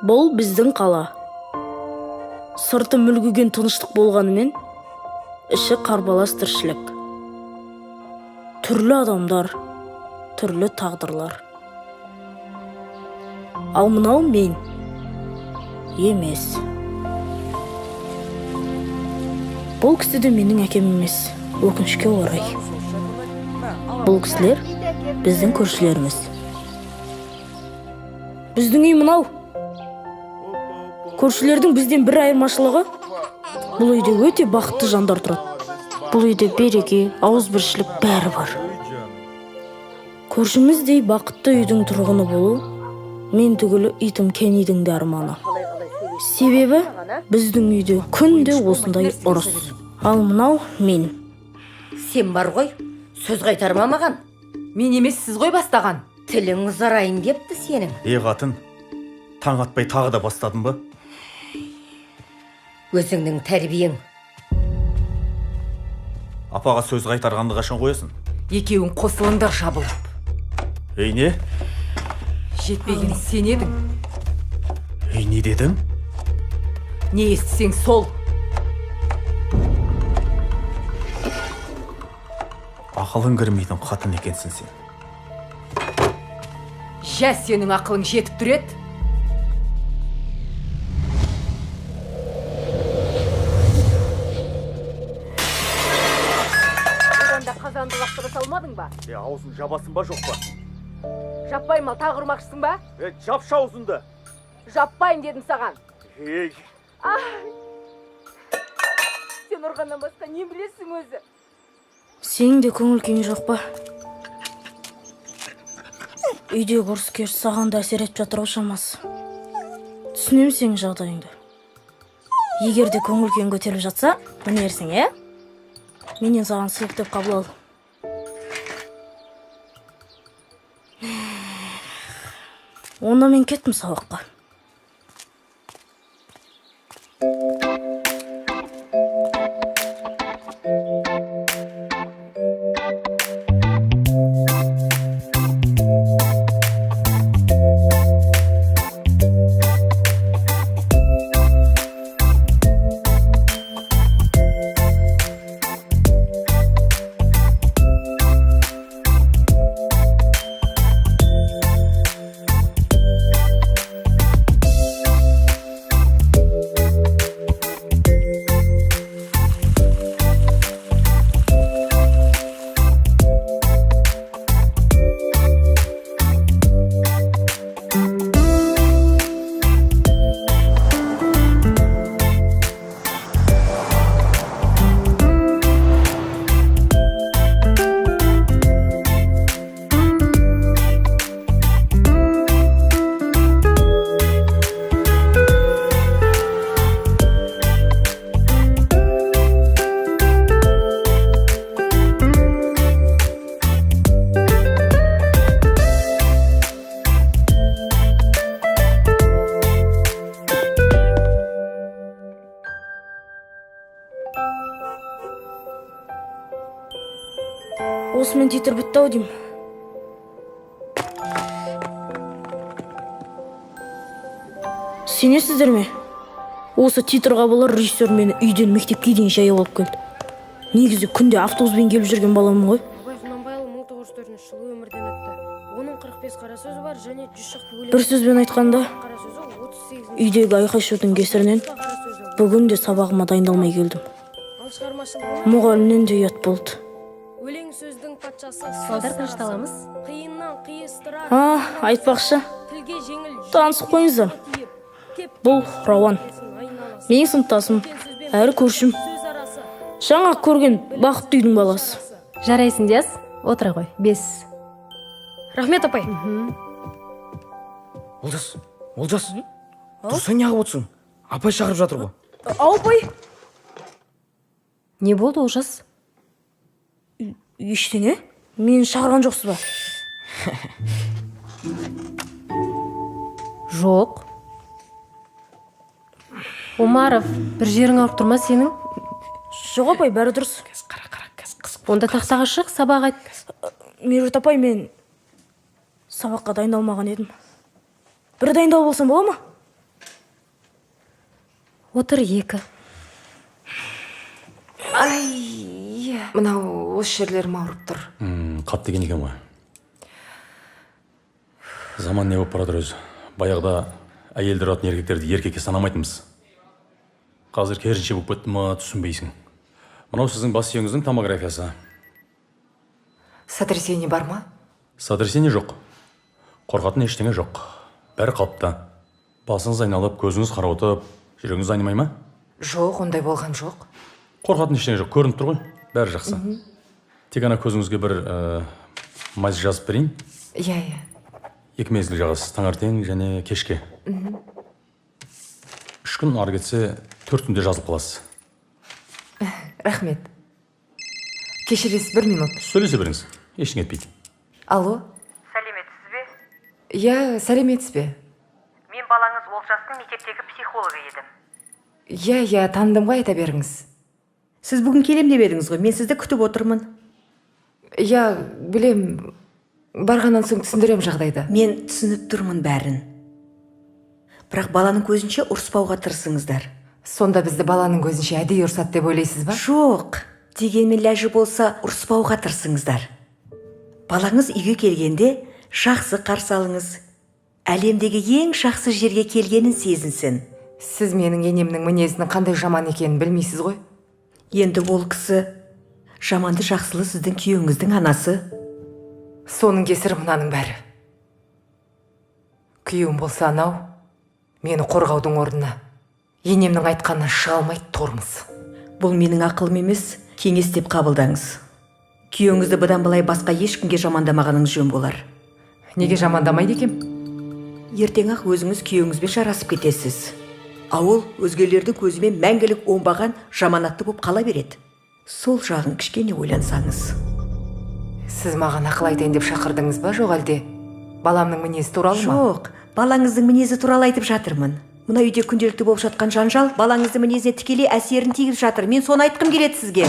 Бұл біздің қала. Сырты мүлгіген тыныштық болғанымен, іші қарбалас тіршілік. Түрлі адамдар, түрлі тағдырлар. Ал мынау мен емес. Бұл кісі де менің әкем емес, өкінішке орай. Бұл кісілер біздің көршілеріміз. Біздің үй мынау. Көршілердің бізден бір айырмашылығы: бұл үйде өте бақытты жандар тұрады. Бұл үйде береке, ауызбіршілік, бәрі бар. Көршіміздей бақытты үйдің тұрғыны болу мен түгілі итім Кеннидің де арманы. Себебі біздің үйде күнде осындай ұрыс. Ал мынау мен. Сен бар ғой, сөз қайтарма маған. Мен емес, сіз ғой бастаған. Тілің ұзарайын депті сенің. Е, қатын, таң атпай тағы да бастадың ба? Өзіңнің тәрбиең. Апаға сөз қайтарғанды қашан қоясың? Екеуің қосылыңдар жабылып. Ей, не? Жетпеген сен едің. Ей, не дедің? Не естісең сол. Ақылың кірмейтін қатын екенсің сен. Жә, сенің ақылың жетіп тұр еді. Одан да қазанды лақтыра салмадың ба? Е, аузын жабасың ба, жоқ па? Жаппаймын. Ал тағы ұрмақшысың ба? Е, жапшы аузыңды. Жаппаймын дедім саған. Ей! Сен ұрғаннан басқа не білесің өзі? Сенің де көңіл күйің жоқ па? Үйдегі ұрыс керіс саған да әсер етіп жатыр ау шамасы. Түсінемін сенің жағдайыңды. Егер де көңіл күйің көтеріліп жатса, мінерсің, иә? Менен саған сыйлық деп қабыл ал. Онда мен кеттім сабаққа. Осымен титр бітті ау деймін. Сенесіздер ме, осы титрға бола режиссер мені үйден мектепке дейін жаяу алып келді. Негізі күнде автобуспен келіп жүрген баламын ғой. Абай Құнанбайұлы 1904 жылы өмірден өтті. Оның 45 қара сөзі бар және 100 шақты өлең. Бір сөзбен айтқанда, Қара сөзі 38 үйдегі айқай шудың кесірінен қара сөзі. бүгін де сабағыма дайындалмай келдім. Ал шығармашылығына Мұғалімнен де ұят болды. Өлең сөздің патшасы, сөз Балдар, сарасы. тынышталамыз. Қиыннан қиыстырар. А, айтпақшы, Тілге жеңіл, танысып қойыңыздар. тиіп, кеп Бұл Рауан, айналасы. Менің сыныптасым әрі көршім. Сөз арасы. Жаңа көрген бақытты үйдің баласы. Жарайсың, Диас, отыра ғой. Бес. Рахмет, апай. Олжас, Олжас, тұрсаң, неғып отырсың? Апай шақырып жатыр ғой. Ау, апай. Не болды, Олжас? Ештеңе. Мені шақырған жоқсыз ба? Жоқ. Омаров, бір жерің ауырып тұр ма сенің? Жоқ, апай, бәрі дұрыс. Онда тақтаға шық, сабақ айт. Меруерт апай, мен сабаққа дайындалмаған едім. Бір дайындалып алсам бола ма? Отыр, 2. Ай, мынау осы жерлерім ауырып тұр. Қатты деген екен ғой. Заман не болып бара жатыр өзі? Баяғыда әйелдер ұратын еркектерді еркекке санамайтынбыз. Қазір керісінше болып кетті ма, түсінбейсің. Мынау сіздің бас сүйегіңіздің томографиясы. Сотрясение бар ма? Сотрясение жоқ. Қорқатын ештеңе жоқ. Бәрі қалыпты. Басыңыз айналып, көзіңіз қарауытып, жүрегіңіз айнымай ма? Жоқ, ондай болған жоқ. Қорқатын ештеңе жоқ, көрініп тұр ғой. Бәрі жақсы. Тек ана көзіңізге бір мазь жазып берейін. Иә, иә. 2 мезгіл жағасыз, таңертең және кешке. 3 күн, ары кетсе 4 күнде жазылып қаласыз. Рахмет. Кешіресіз, 1 минут. Сөйлесе беріңіз, ештеңе етпейді. Алло. Сәлеметсіз бе? Иә, сәлеметсіз бе? Мен балаңыз Олжастың мектептегі психологы едім. Иә, иә, таныдым ғой, айта беріңіз. Сіз бүгін келем деп едіңіз ғой, мен сізді күтіп отырмын. Иә, білем. Барғаннан соң түсіндірем жағдайды. Мен түсініп тұрмын бәрін. Бірақ баланың көзінше ұрыспауға тырысыңыздар. Сонда бізді баланың көзінше әдейі ұрсады деп ойлайсыз ба? Жоқ, дегенмен ләжі болса ұрыспауға тырысыңыздар. Балаңыз үйге келгенде жақсы қарсы алыңыз. Әлемдегі ең жақсы жерге келгенін сезінсін. Сіз менің енемнің мінезінің қандай жаман екенін білмейсіз ғой. Енді ол кісі жаманды жақсылы сіздің күйеуіңіздің анасы. Соның кесірі мынаның бәрі. Күйеуім болса анау, мені қорғаудың орнына енемнің айтқанынан шыға алмай тормыз. Бұл менің ақылым емес, кеңес деп қабылдаңыз. Күйеуіңізді бұдан былай басқа ешкімге жамандамағаныңыз жөн болар. Неге жамандамайды екем? Ертең-ақ өзіңіз күйеуіңізбен жарасып кетесіз. А ол өзгелердің көзімен мәңгілік оңбаған жаманатты болып қала береді. Сол жағын кішкене ойлансаңыз. Сіз маған ақыл айтайын деп шақырдыңыз ба, жоқ әлде баламның мінезі туралы ма? Жоқ, балаңыздың мінезі туралы айтып жатырмын. Мына үйде күнделікті болып жатқан жанжал балаңыздың мінезіне тікелей әсерін тигізіп жатыр. Мен соны айтқым келеді сізге.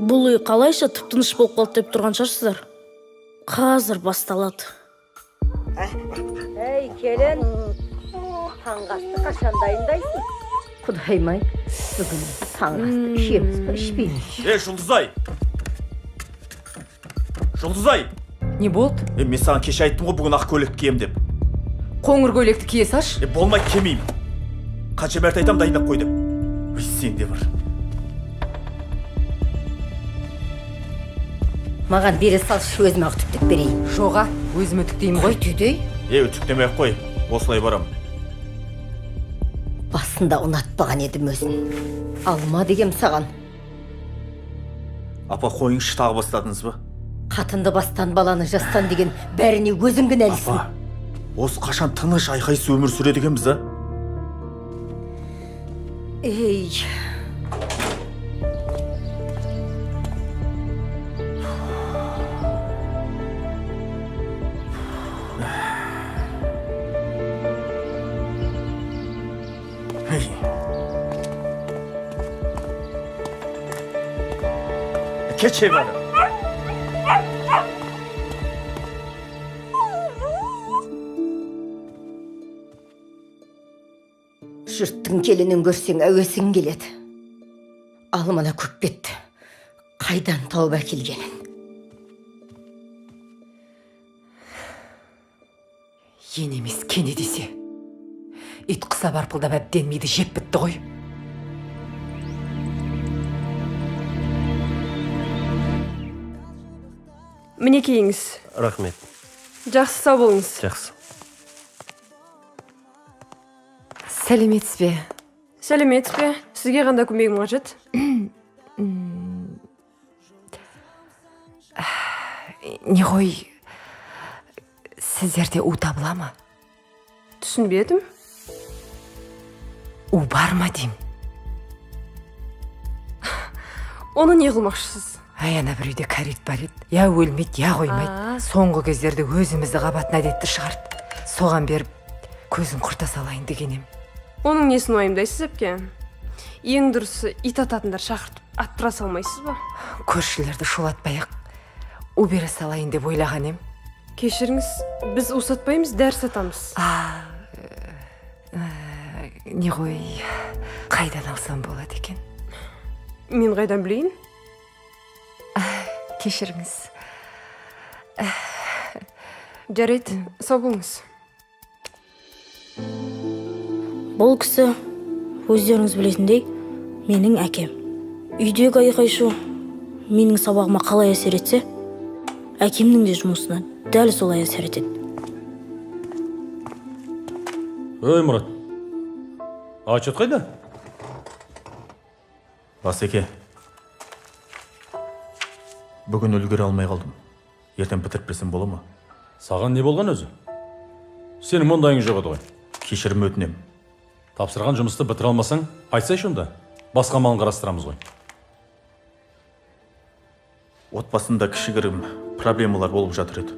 Бұл үй қалайша тып-тыныш болып қалды деп тұрған шығарсыздар. Қазір басталады. Ей, келін, таңғы асты қашан дайындайсың? Құдайым-ай, бүгін таңғы асты ішеміз бе, ішпейміз? Е, Жұлдызай! Жұлдызай! Не болды? Е, мен саған кеше айттым ғой, бүгін ақ көйлекті кием деп. Қоңыр көйлекті кие салшы. Е, болмайды, кимеймін. Қанша мәрте айтамын дайындап қой деп. Ой, сен де бір. Маған бере салшы, өзім ақ үтіктеп берейін. Жоға, өзім үтіктеймін ғой. Түйдей. Е, үтіктемей ақ қой, осылай барам. Басында ұнатпаған едім өзін. Алма дегем саған. Апа, қойыңызшы, тағы бастадыңыз ба? Қатынды бастан, баланы жастан деген бәріне өзің кінәлісің. Апа, осы қашан тыныш айқайсыз өмір сүреді екенбіз, а? Ей. Кеше бары. Жұрттың келінін көрсең әуесің келеді. Ал мына көкбетті қайдан тауып әкелгенін. Ене емес, кене десе. Ит құсап арпылдап әбден миды жеп бітті ғой. Мінекейіңіз. Рахмет. Жақсы, сау болыңыз. Жақсы. Сәлеметсіз бе? Сәлеметсіз бе? Сізге қандай көмегім қажет? Не ғой, сіздерде у табыла ма? Түсінбедім. У бар ма деймін. Оны не қылмақшысыз? Әй, ана бір үйде кәрі ит бар еді. Я өлмейді, я қоймайды. Соңғы кездерде өзімізді қабатын әдетті шығарды. Соған беріп көзін құрта салайын деген ем. Оның несін уайымдайсыз, әпке? Ең дұрысы ит ататындар шақыртып аттыра салмайсыз ба? Көршілерді шулатпай-ақ у бере салайын деп ойлаған ем. Кешіріңіз, біз у сатпаймыз, дәрі сатамыз. Не ғой, қайдан алсам болады екен? Мен қайдан білейін? Кешіріңіз. Жарайды, сау болыңыз. Бұл кісі, өздеріңіз білетіндей, менің әкем. Үйдегі айқай шу менің сабағыма қалай әсер етсе, әкемнің де жұмысына дәл солай әсер етеді. Ей, Мұрат, отчет қайда? Басеке, бүгін үлгере алмай қалдым. Ертең бітіріп берсем бола ма? Саған не болған өзі? Сенің мұндайың жоқ еді ғой. Кешірім өтінем. Тапсырған жұмысты бітіре алмасаң, айтсайшы онда. Басқа амалын қарастырамыз ғой. Отбасында кішігірім проблемалар болып жатыр еді.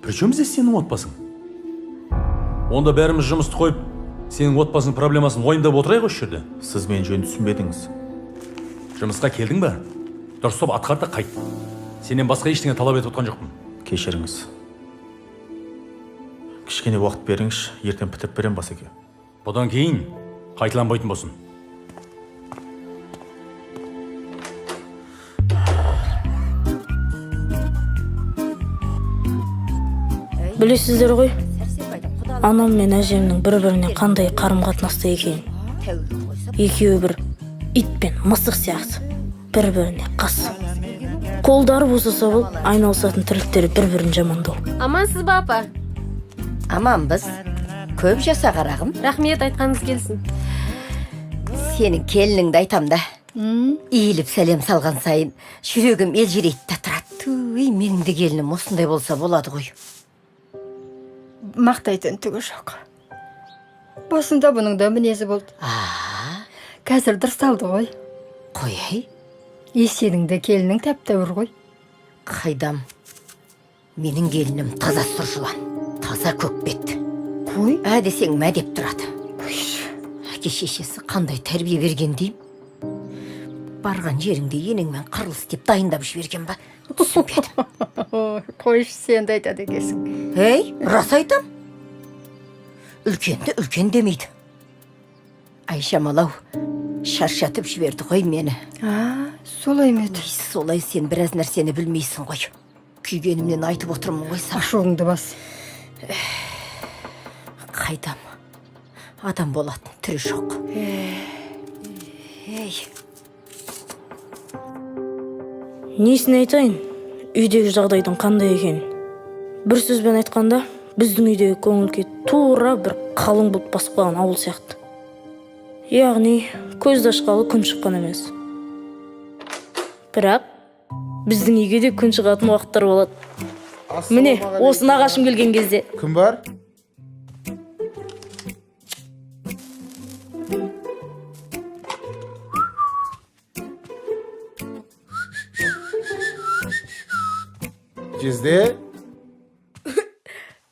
Причем здесь сенің отбасың? Онда бәріміз жұмысты қойып, сенің отбасының проблемасын уайымдап отырайық осы жерде. Сіз мені жөн түсінбедіңіз. Жұмысқа келдің ба? Дұрыстап атқар да қайт. Сенен басқа ештеңе талап етіп отқан жоқпын. Кешіріңіз. Кішкене уақыт беріңізші, ертең бітіріп берем, басеке. Бұдан кейін қайталанбайтын болсын. Білесіздер ғой, анам мен әжемнің бір-біріне қандай қарым-қатынаста екенін. Екеуі бір ит пен мысық сияқты бір-біріне қас. Қолдары босаса болып, айналысатын тірліктері бір-бірін жамандау. Амансыз ба, апа? Аманбыз. Көп жаса, қарағым. Рахмет, айтқаныңыз келсін. Сенің келініңді айтам да. Иіліп сәлем салған сайын жүрегім елжірейді да тұрады. Туй, менің де келінім осындай болса болады ғой. Мақтайтын түгі жоқ. Басында бұның да мінезі болды. Қазір дұрысталды ғой. Қояй. Сенің де келінің тәп-тәуір ғой. Қайдам. Менің келінім таза сұр жылан, таза көкбет. Қой. Ә десең мә деп тұрады. Әке шешесі қандай тәрбие берген деймін. Барған жеріңде енеңмен қырылыс деп дайындап жіберген ба? Түсінбедім. Қойшы, сен де айтады екенсің. Ей, рас айтам. Үлкенді үлкен демейді. Айшамал-ау, шаршатып жіберді ғой мені. А, солай ма еді? Солай, сен біраз нәрсені білмейсің ғой. Күйгенімнен айтып отырмын ғой саған. Ашуыңды бас. Қайдам. Адам болатын түрі жоқ. Ей. Несін айтайын, үйдегі жағдайдың қандай екенін. Бір сөзбен айтқанда, біздің үйдегі көңіл күй тура бір қалың бұлт басып қалған ауыл сияқты. Яғни, көзді ашқалы күн шыққан емес. Бірақ біздің үйге де күн шығатын уақыттар болады. Міне, осы нағашым келген кезде. Кім бар? Жезде.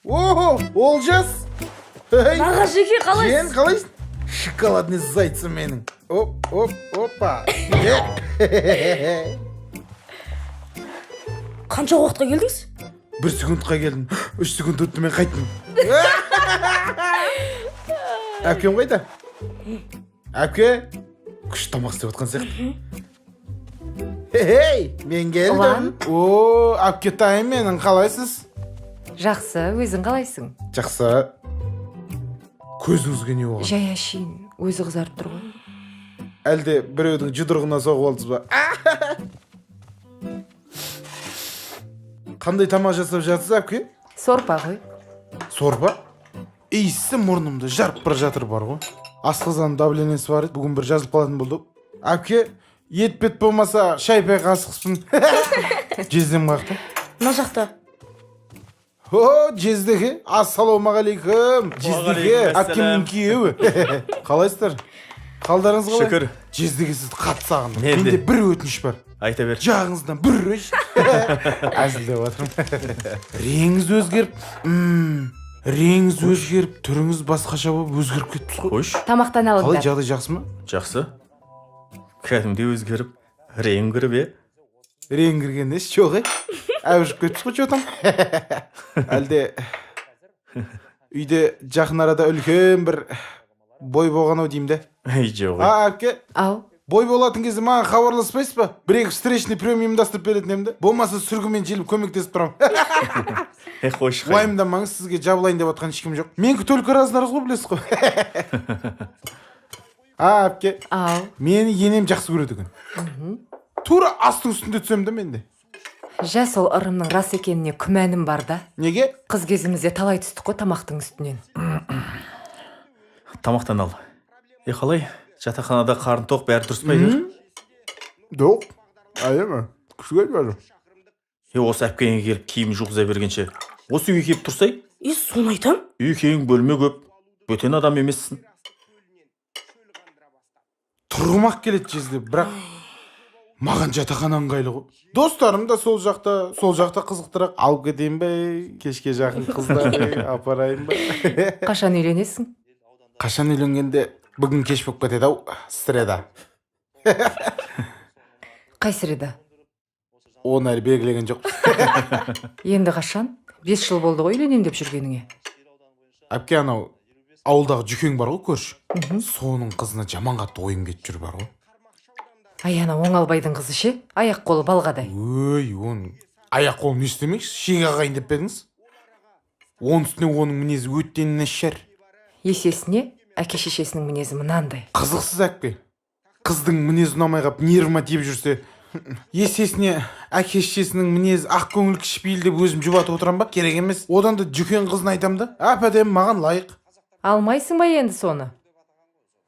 О, Олжас! Ей! Нағашеке, қалайсыз? Жиен, қалайсың? Шоколадный зайцым менің. Оп, оп, опа. Қанша уақытқа келдіңіз? 1 секундқа келдім. 3 секунд өтті, мен қайттым. Әпкем қайда? Әпке, күшті тамақ істеп жатқан сияқты. Хей, мен келдім. О, әпкетайым менің, қалайсыз? Жақсы, өзің қалайсың? Жақсы. Көзіңізге не болған? Жай әшейін, өзі қызарып тұр ғой. Әлде біреудің жұдырығына соғып алдыңыз ба? Қандай тамақ жасап жатсыз, әпке? Сорпа ғой. Сорпа? Иісі мұрнымды жарып бара жатыр бар ғой. Асқазан давлениесі бар еді, бүгін бір жазылып қалатын болды. Әпке, ет бет болмаса шай пай қасықпын. Жездем қақты. Мына жақта. О, жездеке, ассалаумағалейкум. Жездеке, әпкемнің күйеуі. Қалайсыздар? Қалдарыңыз қалай? Шүкір. Жездеке, сізді қатты сағындым. Мен де. Менде бір өтініш бар. Айта бер. Жағыңыздан бір өш. Әзілдеп жатырмын. Реңіңіз өзгеріп, реңіңіз өзгеріп, түріңіз басқаша болып өзгеріп кеттіңіз ғой. Қойшы. Тамақтан Қалай, алыңдар. жағдай жақсы ма? Жақсы. Кәдімгідей өзгеріп, рең кіріп, е? Рең кірген несі жоқ, е? Әбжіп кеттіңіз ғой, че там? Әлде үйде жақын арада үлкен бір Бой болған ау деймін де. Ей, жоқ. А, әпке. Ау. Бой болатын кезде маған хабарласпайсыз ба? Бір екі встречный прием ұйымдастырып беретін едім де. Болмаса сүргімен желіп көмектесіп тұрамын. Ей, қойшы. Уайымдамаңыз, сізге жабылайын деп отқан ешкім жоқ. Менікі только раз на раз ғой, білесіз ғой. А, әпке. Ау. Мені енем жақсы көреді екен. Тура астың үстінде түсемін да мен де. Жә, сол ырымның рас екеніне күмәнім бар да. Неге? Қыз кезімізде талай түстік қой тамақтың үстінен. Тамақтан ал. Е, қалай? Жатақханада қарын тоқ, бәрі дұрыс па әйтеуір? Жоқ. Әдемі. Күшті айтпады. Е, осы әпкеңе келіп киім жуғыза бергенше, осы үйге келіп тұрсай? Е, соны айтам. Үй кең, бөлме көп. Бөтен адам емессің. Тұрғым ақ келеді жезде, бірақ маған жатақхана ыңғайлы ғой. Достарым да сол жақта, сол жақта қызықтырақ. Алып кетейін бе, кешке жақын қыздарды апарайын ба? Қашан үйленесің? Қашан үйленгенде бүгін кеш болып кетеді ау, среда. Қай среда? Оны әлі белгілеген жоқпыз. Енді қашан? 5 жыл болды ғой үйленем деп жүргеніңе. Әпке, анау ауылдағы Жүкең бар ғой, көрші. Соның қызына жаман қатты ойым кетіп жүр бар ғой. Ай, ана Оңалбайдың қызы ше? Аяқ қолы балғадай. Өй, оның аяқ қолын не істемекші? Шеге ағайын деп пе едіңіз? Оның үстіне оның мінезі өте нашар. Есесіне әке шешесінің мінезі мынандай. Қызықсыз, әпке. Қыздың мінезі ұнамай қап нервыма тиіп жүрсе, есесіне әке шешесінің мінезі ақ көңіл кішіпейіл деп өзім жұбатып отырамын ба? Керек емес. Одан да Жүкен қызын айтам да. Әп әдемі, маған лайық. Алмайсың ба енді соны?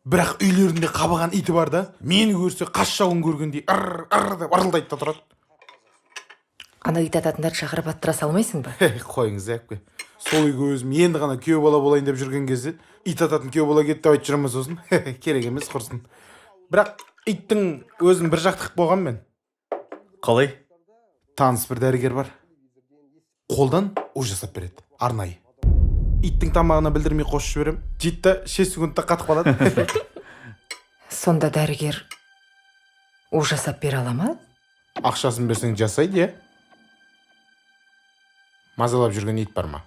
Бірақ үйлерінде қабаған иті бар да, мені көрсе қас жауын көргендей ыр ыр деп ырылдайды да тұрады. Ана ит ататындарды шақырып аттыра салмайсың ба? Қойыңыз, әпке. Сол үйге өзім енді ғана күйеу бала болайын деп жүрген кезде ит ататын күйеу бала кетті деп айтып жүремін сосын. Керек емес, құрсын. Бірақ иттің өзін бір жақтық болған мен. Қалай? Таныс бір дәрігер бар. Қолдан у жасап береді, арнайы. Иттің тамағына білдірмей қосып жіберем. Жейді да 6 секундта қатып қалады. Сонда дәрігер у жасап бере ала ма? Ақшасын берсең жасайды, иә. Мазалап жүрген ит бар ма?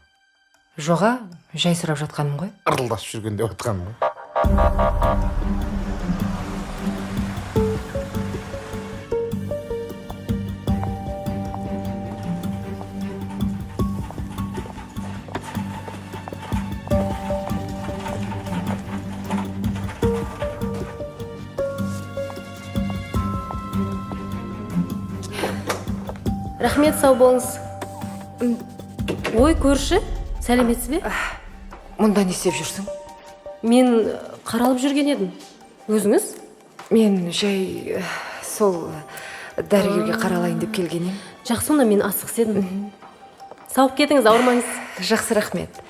Жоға, жай сұрап жатқаным ғой. Ырылдасып жүрген деп жатқаным ғой. Рахмет, сау болыңыз. Ой, көрші, сәлеметсіз бе? Мұнда не істеп жүрсің? Мен қаралып жүрген едім. Өзіңіз? Мен жай сол дәрігерге қаралайын деп келген едім. Жақсы, онда мен асығыс едім. Сауып кетіңіз, ауырмаңыз. Жақсы, рахмет.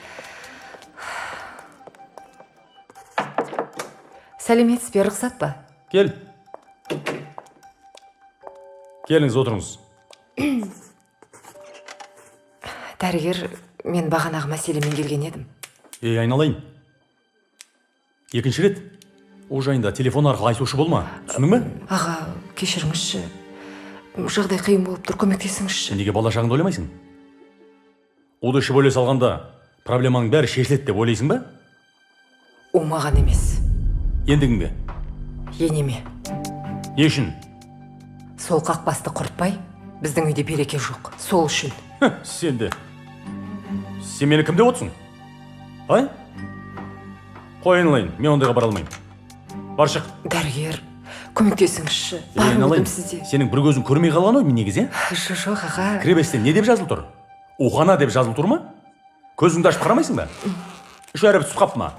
Сәлеметсіз бе, рұқсат па? Кел. Келіңіз, отырыңыз. Дәрігер, мен бағанағы мәселемен келген едім. Ей, айналайын. Екінші рет ол жайында телефон арқылы айтушы болма. Түсіндің бе? Аға, кешіріңізші. Жағдай қиын болып тұр, көмектесіңізші. Сен неге бала шағыңды ойламайсың? Уды ішіп өле салғанда проблеманың бәрі шешіледі деп ойлайсың ба? Ол маған емес. Енді кімге? Енеме. Не үшін? Сол қақбасты құртпай, біздің үйде береке жоқ. Сол үшін. Сен де. Сен мені кім деп отырсың? Ай? Қой айналайын, мен ондайға бара алмаймын. Бар, шық. Дәрігер, көмектесіңізші. Ей, Бар айналайын, үмітім сізде. Сенің бір көзің көрмей қалған ғой негізі, ә? Жоқ, аға. Кіреберісте не деп жазылып тұр? Ухана деп жазылып тұр ма? Көзіңді ашып қарамайсың ба? 3 әріп түсіп қапты ма?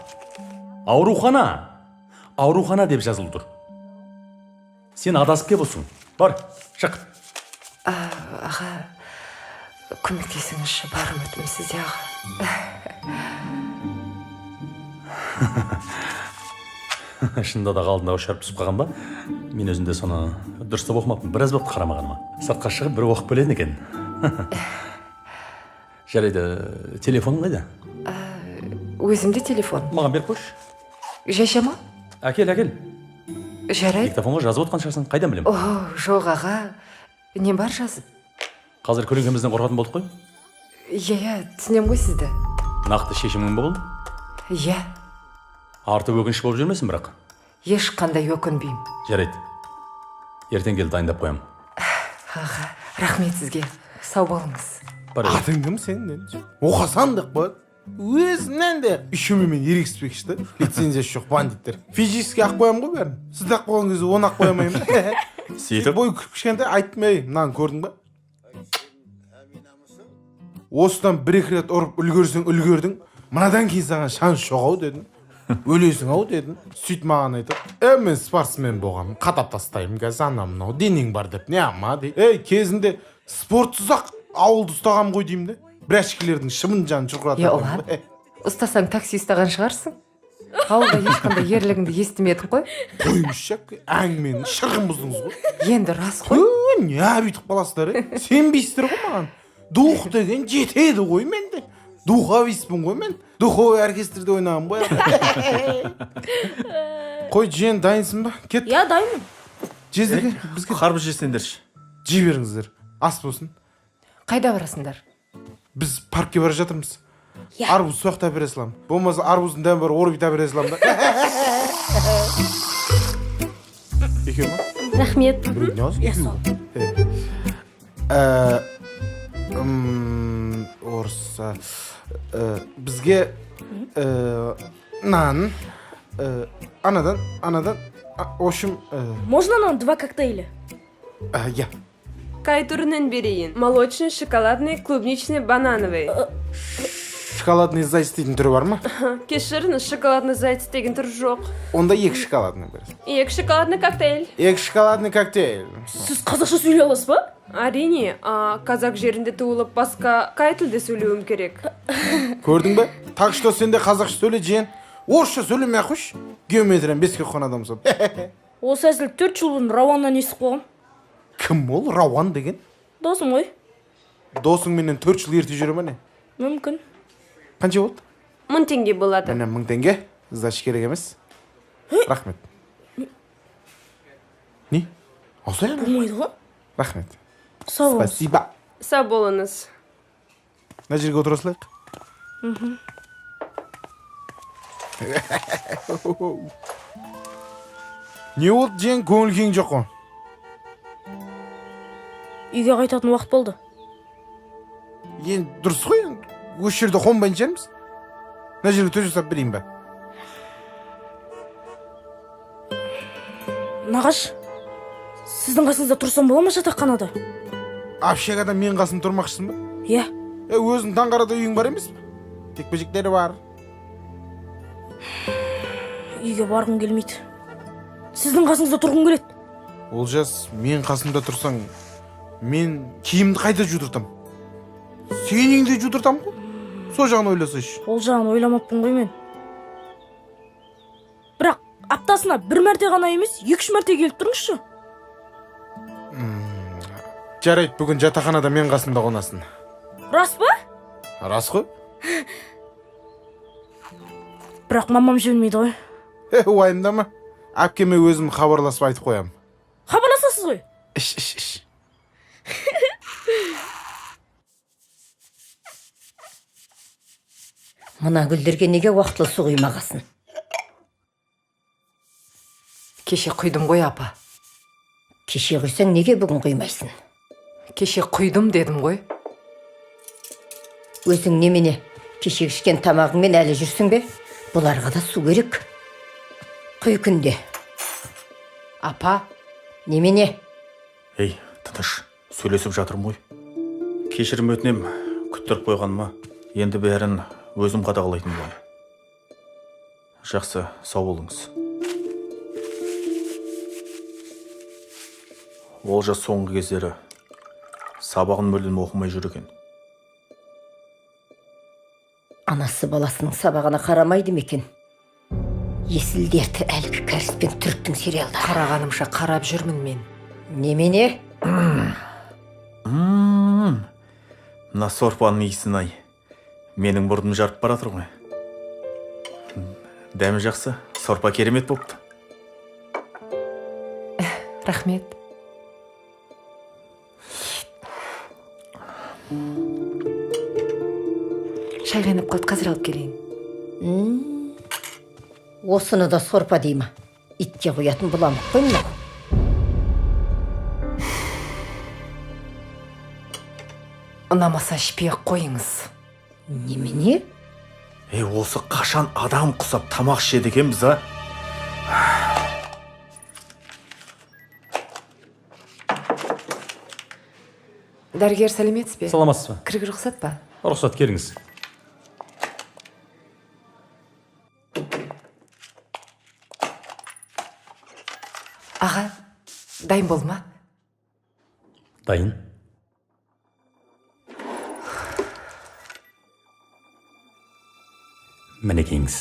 Аурухана. Аурухана деп жазылып тұр. Сен адасып келіп отырсың. Бар, шық. Аға, көмектесіңізші, бар үмітім сізде, аға. Шынында да алдында үш әріп түсіп қалған ба? Мен өзім де соны дұрыстап оқымаппын. Біраз болыпты қарамағаныма. Сыртқа шығып бір оқып келетін екен. Жарайды, телефоның қайда? Өзімде телефон. Маған беріп қойшы. Жайша ма? Әкел, әкел. Жарайды. Диктофонға жазып отқан шығарсың, қайдан білемін? О, жоқ, аға. Не бар жазып? Қазір көлеңкемізден қорқатын болдық қой. Иә, иә, түсінемін ғой сізді. Нақты шешімің ба бұл? Иә. Арты өкініш болып жүрмесін бірақ. Ешқандай өкінбеймін. Жарайды. Ертең кел, дайындап қоямын. Аға, рахмет сізге. Сау болыңыз. Бар. Атың кім сенің? Оқасан деп қояды. Өзінен де еще менімен ерегіспекші да. Лицензиясы жоқ бандиттер. Физически ақ қоямын ғой бәрін. Сізді ақ қойған кезде оны ақ қоя алмаймын. Сөйтіп Бой кішкентай айттым, ей, мынаны көрдің ба? Осыдан бір екі рет ұрып үлгерсең үлгердің, мынадан кейін саған шанс жоқ ау дедім. Өлесің ау дедім. Сөйтіп маған айтады, мен спортсмен болғанмын, қадап тастаймын қазір, анау мынау денең бар деп не ама дейді. Ей, кезінде спортсыз ақ ауылды ұстағанмын ғой деймін де. Брячкілердің шыбын жанын шұрқыратып. Е, Ұлан, ұстасаң такси ұстаған шығарсың. Ауылда ешқандай ерлігіңді естімедік қой. Қойыңызшы, әпке, әңгіменің шырқын бұздыңыз ғой. Енді рас қой. Не бүйтіп қаласыздар, е? Сенбейсіздер ғой маған. Дух деген жетеді ғой менде. Духовистпін ғой мен. Духовой оркестрде ойнағанмын ғой. Қой, жиен, дайынсың ба? Кет. Иә, дайынмын. Жездеке, бізге қарбыз жесеңдерші. Жей беріңіздер. Ас болсын. Қайда барасыңдар? Біз паркке бара жатырмыз. Иә. Арбуз соқты әпере саламын. Болмаса арбуздың дәмі бар орбит әпере саламын да. Екеу ма? Рахмет. Біреу не аласың? Иә, сол. Орысша. Бізге нан, анадан, в общем, Можно нам два коктейля? Иә. Қай түрінен берейін? Молочный, шоколадный, клубничный, банановый. Шоколадный заяц дейтін түрі бар ма? Кешіріңіз, шоколадный заяц деген түр жоқ. Онда екі шоколадный бересің. Екі шоколадный коктейль. Екі шоколадный коктейль. Сіз қазақша сөйлей аласыз ба? Әрине, қазақ жерінде туылып, басқа қай тілде сөйлеуім керек? Көрдің бе? Так что сен де қазақша сөйле, жиен. Орысша сөйлемей ақ қойшы. Геометрияны беске оқыған адамсың. Осы әзіл 4 жыл бұрын Рауаннан естіп қойғам. Кім ол Рауан деген? Досым ғой. Досыңменен 4 жыл ерте жүре ме не? Мүмкін. Қанша болды? 1000 теңге болады. Міне 1000 теңге. Сдача керек емес. Рахмет. Не? Осылай ма? Болмайды ғой. Рахмет. Сау болыңыз. Спасибо. Сау болыңыз. Мына жерге отыра салайық. Не болды, жиен, көңіл күйің жоқ қой? Үйге қайтатын уақыт болды. Енді дұрыс қой, енді осы жерде қонбайтын шығармыз. Мына жерге төсек салып берейін ба? Нағаш, сіздің қасыңызда тұрсам бола ма жатақханада? Общагада мен қасымда тұрмақшысың ба? Иә. Өзің Таңқарада үйің бар емес пе? Текпе-жектері бар. Үйге барғым келмейді. Сіздің қасыңызда тұрғым келеді. Олжас, мен қасымда тұрсаң, мен киімді қайта жудыртам. Сен үйіңде жудыртам ғой. Сол жағын ойласайшы. Ол жағын ойламаппын ғой мен. Бірақ аптасына бір мәрте ғана емес, 2-3 мәрте келіп тұрыңызшы. Жарайды, бүгін жатақханада мен қасымда қонасың. Рас па? Рас қой. Бірақ мамам жібермейді ғой. Уайымдама. Әпкеме өзім хабарласып айтып қоямын. Хабарласасыз ғой? Іш, іш, іш. Мына гүлдерге неге уақытылы су құймағасын? Кеше құйдым ғой, апа. Кеше құйсаң неге бүгін құймайсың? Кеше құйдым дедім ғой. Өзің немене, кеше ішкен тамағыңмен әлі жүрсің бе? Бұларға да су керек. Құй күнде. Апа. Немене? Ей, тыныш, сөйлесіп жатырмын ғой. Кешірім өтінем, күттіріп қойғаныма. Енді бәрін өзім қадағалайтын боламын. Жақсы, сау болыңыз. Олжас соңғы кездері сабағын мүлдем оқымай жүр екен. Анасы баласының сабағына қарамайды ма екен? Есіл дерті әлгі кәріс пен түріктің сериалдары. Қарағанымша қарап жүрмін мен. Немене? Мына сорпаның иісін ай. Менің мұрным жарып бара жатыр ғой. Дәмі жақсы, сорпа керемет болыпты. Рахмет. Шай қайнап қалды, қазір алып келейін. Осыны да сорпа дей ма? Итке құятын бұламық қой мынау. Ұнамаса ішпей ақ қойыңыз. Немене? Ей, осы қашан адам құсап тамақ ішеді екенбіз, а? Дәрігер, сәлеметсіз бе? Саламатсыз ба? Кіруге рұқсат па? Рұқсат, келіңіз. Аға, дайын болды ма? Дайын. Мінекейіңіз.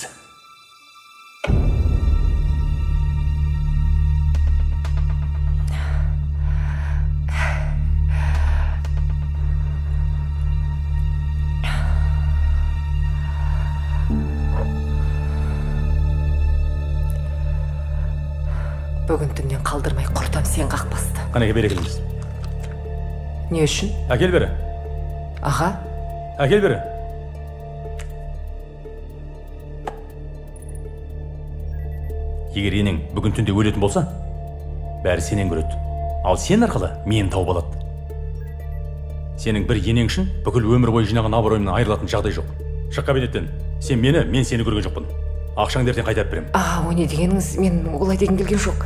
Бүгін түннен қалдырмай құртам сен қақпасты. Қанеке, бері келіңіз. Не үшін? Әкел бері. Аға. Әкел бері. Егер енең бүгін түнде өлетін болса, бәрі сенен көреді. Ал сен арқылы мені тауып алады. Сенің бір енең үшін бүкіл өмір бойы жинаған абыройымнан айырылатын жағдай жоқ. Шық кабинеттен. Сен мені, мен сені көрген жоқпын. Ақшаңды ертең қайтарып беремін. Аға, о не дегеніңіз? Мен олай дегім келген жоқ.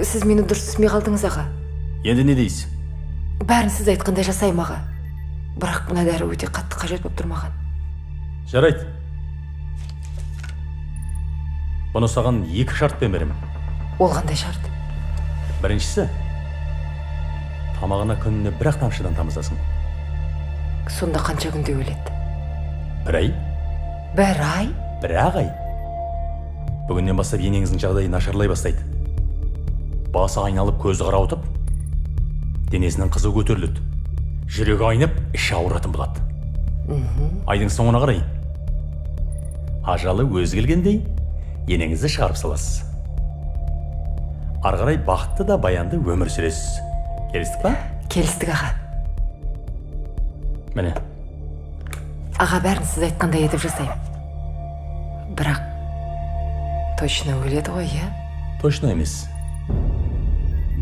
Сіз мені дұрыс түсінбей қалдыңыз, аға. Енді не дейсіз? Бәрін сіз айтқандай жасаймын, аға. Бірақ мына дәрі өте қатты қажет болып тұр маған. Жарайды. Бұны саған екі шартпен беремін. Ол қандай шарт? Біріншісі, тамағына күніне бір-ақ тамшыдан тамызасың. Сонда қанша күнде өледі? Бір ай. Бір ай? Бір-ақ ай. Бүгіннен бастап енеңіздің жағдайы нашарлай бастайды. Басы айналып, көзі қарауытып, денесінің қызуы көтеріледі. Жүрегі айнып, іші ауыратын болады. Айдың соңына қарай ажалы өзі келгендей енеңізді шығарып саласыз. Ары қарай бақытты да баянды өмір сүресіз. Келістік па? Келістік, аға. Міне. Аға, бәрін сіз айтқандай етіп жасаймын. Бірақ точно өледі ғой, иә? Точно емес.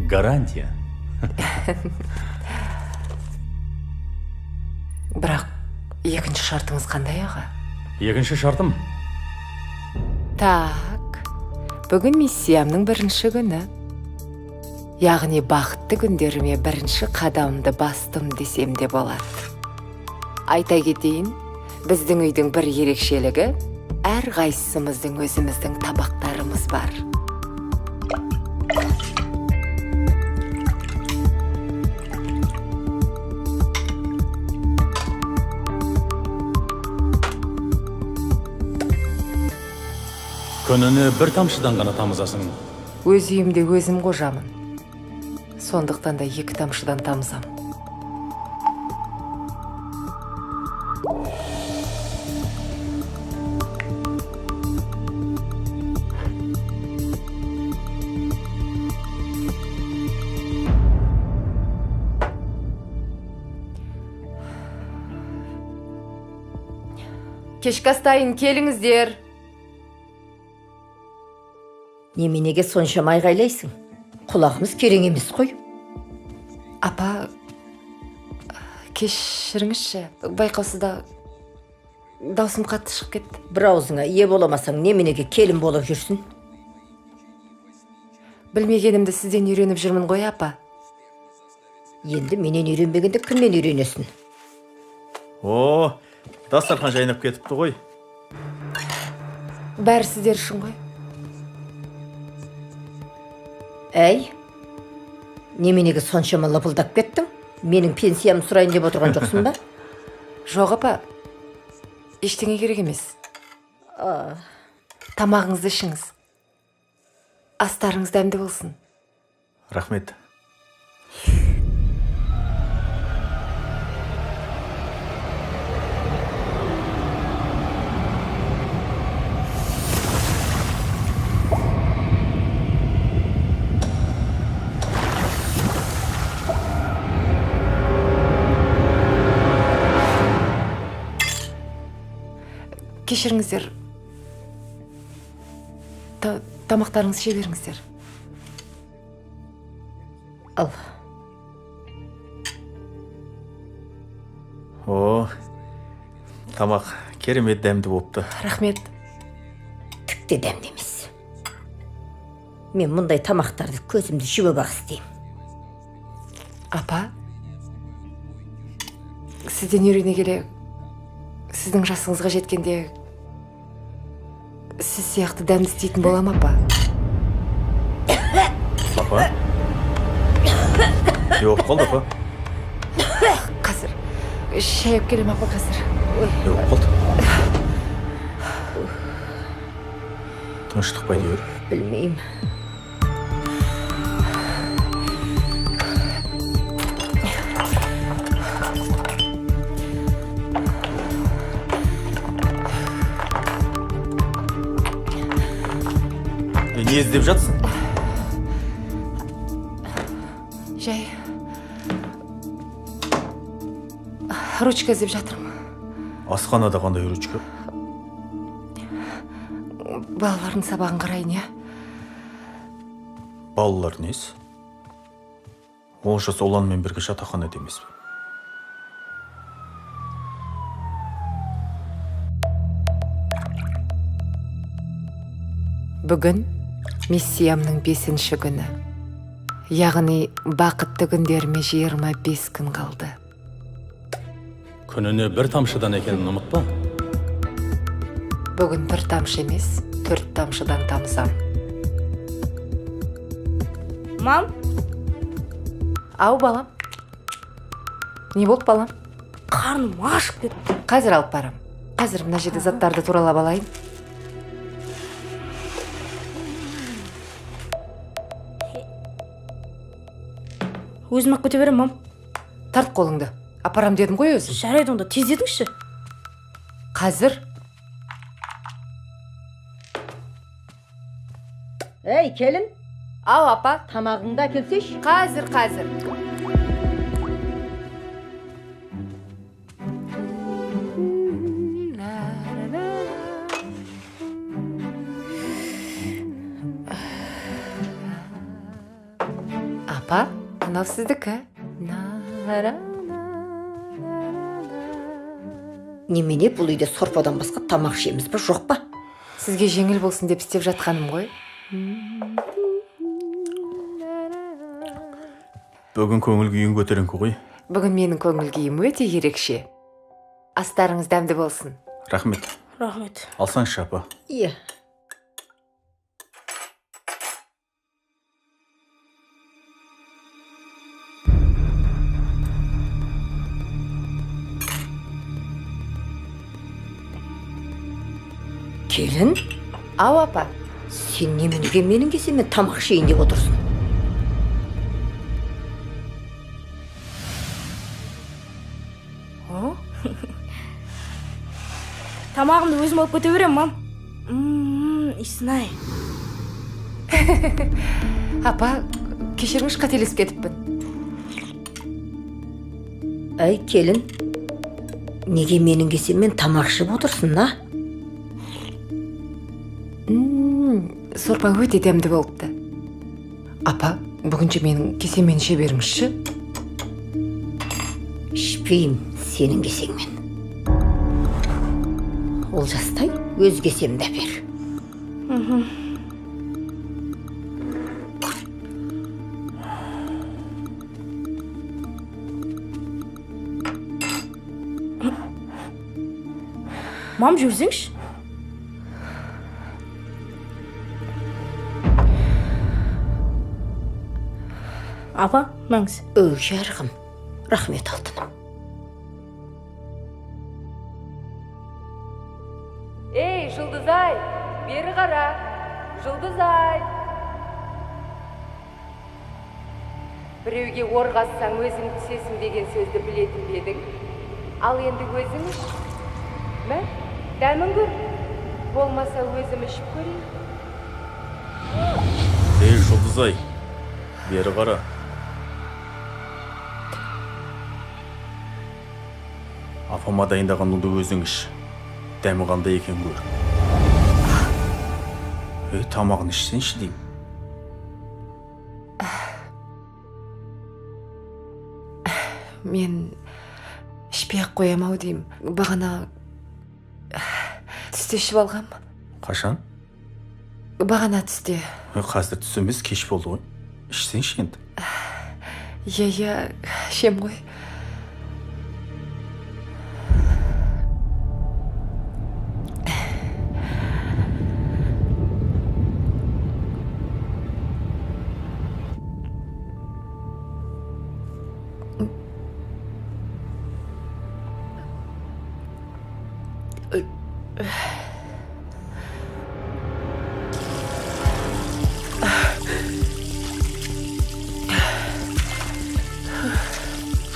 Гарантия. Бірақ екінші шартыңыз қандай, аға? Екінші шартым. Так, бүгін миссиямның бірінші күні. Яғни бақытты күндеріме бірінші қадамымды бастым десем де болады. Айта кетейін, біздің үйдің бір ерекшелігі, әрқайсымыздың өзіміздің табақтарымыз бар. Күніне бір тамшыдан ғана тамызасың. Өз үйімде өзім қожамын. Сондықтан да екі тамшыдан тамызам. Кешкі астайын, келіңіздер. Неменеге соншама айғайлайсың? Құлағымыз керең емес қой. Апа, кешіріңізші, байқаусызда даусым қатты шығып кетті. Бір аузыңа ие боламасаң, неменеге келін болып жүрсің? Білмегенімді сізден үйреніп жүрмін ғой, апа. Енді менен үйренбегенде кімнен үйренесің? О, дастархан жайнап кетіпті ғой. Бәрі сіздер үшін ғой. Әй, неменеге соншама лыпылдап кеттің? Менің пенсиямды сұрайын деп отырған жоқсың ба? Жоқ, апа, ештеңе керек емес. Тамағыңызды ішіңіз. Астарыңыз дәмді болсын. Рахмет. Кешіріңіздер. Тамақтарыңызды іше беріңіздер. Ал. О, тамақ керемет дәмді болыпты. Рахмет. Түк те дәмді емес. Мен мұндай тамақтарды көзімді жұмып ақ істеймін. Апа, сізден үйрене келе, сіздің жасыңызға жеткенде сіз сияқты дәмді істейтін болам, апа. Апа, не болып қалды, апа? Қазір шай алып келемін, апа, қазір. Не болып қалды? Тыныштық па әйтеуір? Білмеймін. Не іздеп жатсың? Жай ручка іздеп жатырмын. Асханада қандай ручка? Балалардың сабағын қарайын, иә. Балалар несі? Олжас Ұланмен бірге жатақханада емес пе? Бүгін миссиямның 5-ші күні. Яғни бақытты күндеріме 25 күн қалды. Күніне бір тамшыдан екенін ұмытпа. Бүгін бір тамшы емес, 4 тамшыдан тамызам. Мам? Ау, балам. Не болды, балам? Қарным ашып кетті. Қазір алып барам. Қазір мына жерде заттарды туралап алайын. Өзім ақ кете беремін, мам. Тарт қолыңды. Апарам дедім ғой өзім. Жарайды, онда тездетіңізші. Қазір. Ей, келін. Ау, апа. Тамағыңды әкелсейші. Қазір, қазір. Апа, мынау сіздікі. Немене, бұл үйде сорпадан басқа тамақ ішеміз бе, жоқ па? Сізге жеңіл болсын деп істеп жатқаным ғой. Бүгін көңіл күйің көтеріңкі ғой. Бүгін менің көңіл күйім өте ерекше. Астарыңыз дәмді болсын. Рахмет. Рахмет. Алсаңызшы, апа. Иә. Келін? Ау, апа. Сен неменеге менің кесеммен тамақ ішейін деп отырсың? Тамағымды өзім алып кете беремін, мам. Иісін-ай. Апа, кешіріңізші, қателесіп кетіппін. Әй, келін, неге менің кесеммен тамақ ішіп отырсың, а? Сорпа өте дәмді болыпты. Апа, бүгінше менің кесеммен іше беріңізші. Ішпеймін сенің кесеңмен. Олжастай, өз кесемді әпер. Мам, жүрсеңші. Апа, мәңіз. Өй, жарығым. Рахмет, алтыным. Ей, Жұлдызай, бері қара. Жұлдызай. Біреуге ор қазсаң өзің түсесің деген сөзді білетін бе едің? Ал енді өзің іш. Мә, дәмін көр. Болмаса өзім ішіп көрейін. Ей, Жұлдызай, бері қара. Апама дайындаған нуды өзің іш. Дәмі қандай екен көр. Ей, тамағын ішсеңші деймін. Мен ішпей ақ қоям ау деймін. Бағана түсте ішіп алғам. Қашан? Бағана түсте. Ой, қазір түс емес, кеш болды ғой. Ішсеңші енді. Иә, иә, ішем ғой.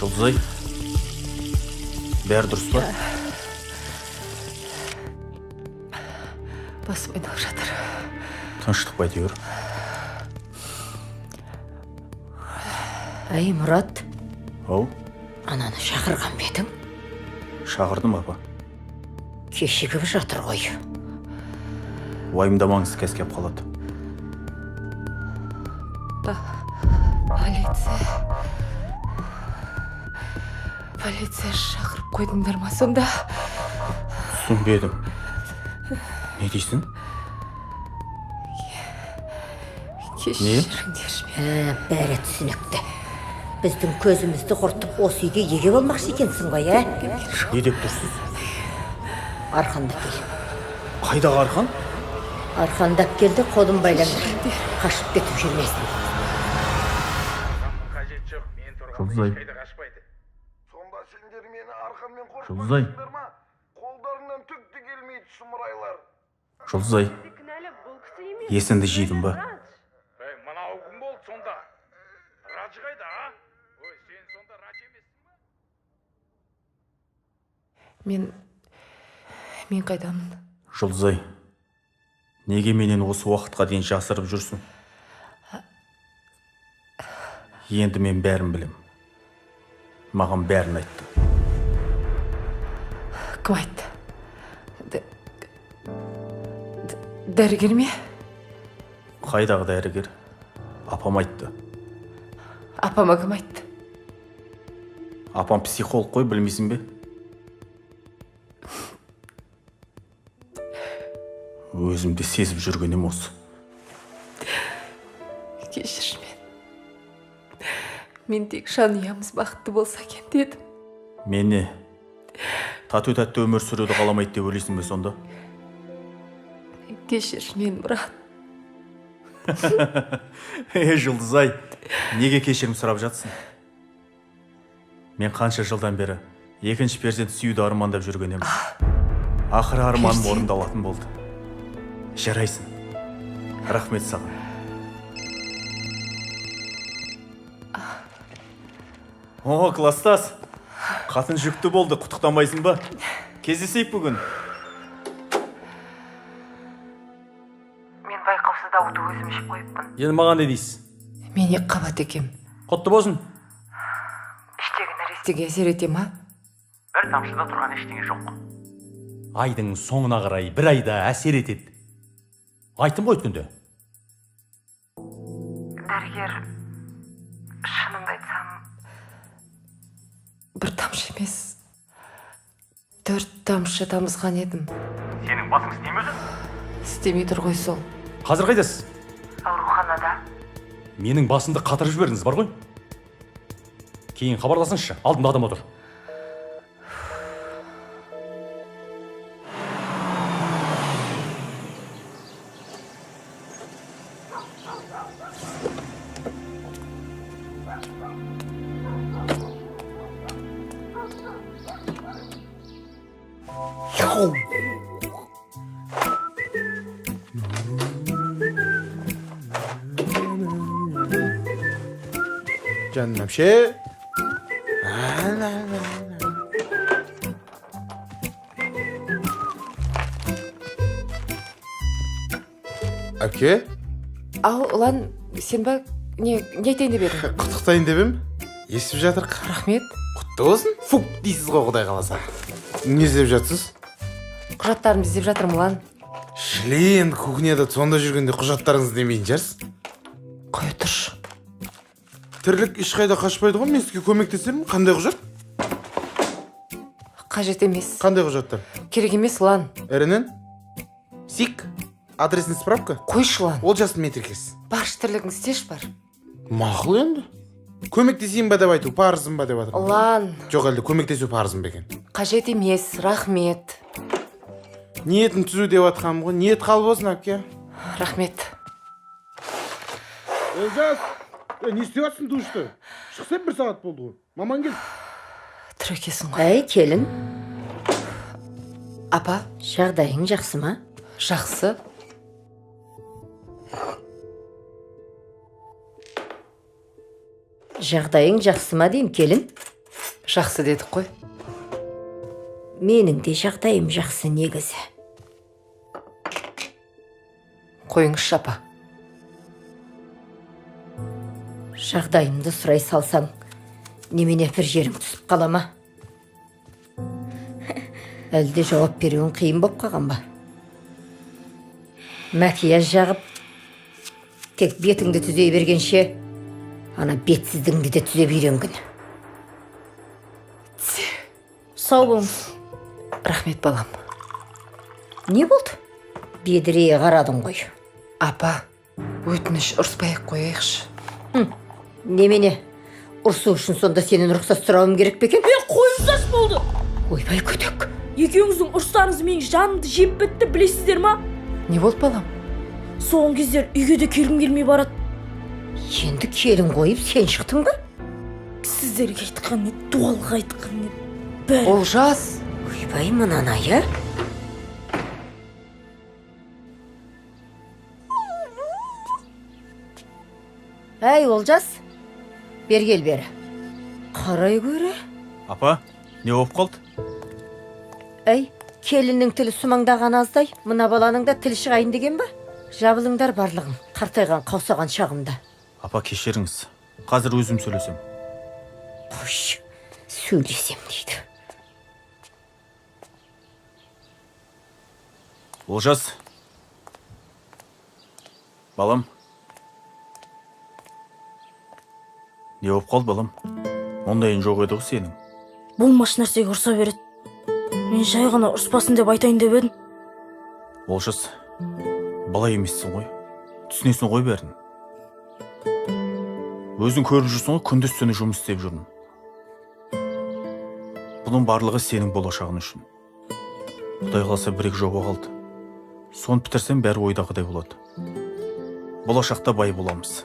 Жұлдызай, бәрі дұрыс па? Басым айналып жатыр. Тыныштық па әйтеуір? Әй, Мұрат, Ау, ананы шақырған ба едің? Шақырдым, апа. Кешігіп жатыр ғой. Уайымдамаңыз, қазір келіп қалады. Полиция. Полиция шақырып қойдыңдар ма сонда? Түсінбедім. Не дейсің? Кешіріңдерші мені. Ә, бәрі түсінікті. Біздің көзімізді құртып, осы үйге еге болмақшы екенсің ғой, ә? Не деп тұрсыз? Арқандап кел. Қайдағы арқан? Арқандап келді, қолын байлаңдар. Қашып кетіп жүрмесін. Жұлдызай. Жұлдызай. Жұлдызай. Есіңді жидың ба? Мынау кім болды сонда? Раджи қайда, а? Ой, сен сонда Радж емессің ба? Мен қайдамын? Жұлдызай, неге менен осы уақытқа дейін жасырып жүрсің? Енді мен бәрін білем. Маған бәрін айтты. Кім айтты? Дәрігер ме? Қайдағы дәрігер? Апам айтты. Апама кім айтты? Апам психолог қой, білмейсің бе? Өзім де сезіп жүрген ем осы. Кешірші мені. Мен тек жанұямыз бақытты болса екен дедім. Мен не? Тату тәтті өмір сүруді қаламайды деп ойлайсың бе сонда? Кешірші мені, Мұрат. Ей, Жұлдызай, неге кешірім сұрап жатсың? Мен қанша жылдан бері екінші перзент сүюді армандап жүрген едім. Ақыры арманым Перзент? орындалатын болды. Жарайсың. Рахмет саған. О, класстас. Қатын жүкті болды, құттықтамайсың ба? Кездесейік бүгін. Мен байқаусызда уды өзім ішіп қойыппын. Енді маған не дейсіз? Мен екі қабат екем. Құтты болсын. Іштегі нәрестеге әсер ете ма? Бір тамшыда тұрған ештеңе жоқ. Айдың соңына қарай бір айда әсер етеді. Айттым ғой өткенде. Дәрігер, шынымды айтсам, бір тамшы емес, 4 тамшы тамызған едім. Сенің басың істей ме өзі? Істемей тұр ғой сол. Қазір қайдасыз? Ауруханада. Менің басымды қатырып жібердіңіз бар ғой. Кейін хабарласыңызшы, алдымда адам отыр. Жаным әпше. Әпке, Ал, Ұлан, сен ба? Не айтайын деп едің? Құттықтайын деп ем. Естіп жатырық. Рахмет. Құтты болсын. Фук дейсіз ғой, Құдай қаласа. Не іздеп жатсыз? Құжаттарымды іздеп жатырмын, Ұлан. Шіле, енді кухняда сонда жүргенде құжаттарыңызды демейтін шығарсыз. Қоя тұршы. Тірлік ешқайда қашпайды ғой, мен сізге көмектесермін. Қандай құжат? Қажет емес. Қандай құжаттар? Керек емес, Ұлан. РНН, СИК, адресный справка. Қойшы, Ұлан. Олжастың метрикесі. Баршы, тірлігіңді істеші, бар. Мақұл, енді көмектесейін ба деп айту парызым ба деп жатырмын. Ұлан. Жоқ, әлде көмектесу парызым ба екен? Қажет емес, рахмет. Ниетім түзу деп жатқаным ғой. Ниет қабыл болсын, әпке. Рахмет. Олжас, не істеп жатрсың душты? Шықса, бір сағат болды ғой, мамаң келді. Тірі екенсің ғой. Әй, келін. Апа. Жағдайың жақсы ма? Жақсы. Жағдайың жақсы ма деймін, келін. Жақсы дедік қой. Менің де жағдайым жақсы негізі. Қойыңызшы, апа. Жағдайымды сұрай салсаң, немене, бір жерің түсіп қала ма? Әлде жауап беруің қиын боп қалған ба? Макияж жағып, тек бетіңді түзей бергенше, ана бетсіздігіңді де түзеп үйренгін. Сау болыңыз. Рахмет, балам. Не болды? Бедірейе қарадың ғой. Апа, өтініш, ұрыспай ақ қояйықшы. Немене, ұрсу үшін сонда сенен рұқсат сұрауым керек пе екен? Е, қойыңыздаршы, болды. Ойбай, көтек. Екеуіңіздің ұрыстарыңыз менің жанымды жеп бітті, білесіздер ма? Не болды, балам? Соңғы кездері үйге де келгім келмей барады. Енді келін қойып сен шықтың ба? Сіздерге айтқан не, дуалға айтқан не, бәрі. Олжас. Ойбай, мынаны, иә? Әй, Олжас, бері кел, бері. Қарай көрі. Апа, не болып қалды? Әй, келіннің тілі сумаңдаған аздай, мына баланың да тілі шығайын деген ба? Жабылыңдар барлығың, қартайған қаусаған шағымда. Апа, кешіріңіз. Қазір өзім сөйлесем. Қойшы, сөйлесем дейді. Олжас. Балам. Не болып қалды, балам? Ондайың жоқ еді ғой сенің. Болмашы нәрсеге ұрса береді. Мен жай ғана ұрыспасын деп айтайын деп едім. Олжас, бала емессің ғой. Түсінесің ғой бәрін. Өзің көріп жүрсің ғой, күндіз түні жұмыс істеп жүрмін. Бұның барлығы сенің болашағың үшін. Құдай қаласа, бір екі жоба қалды. Соны бітірсем, бәрі ойдағыдай болады. Болашақта бай боламыз.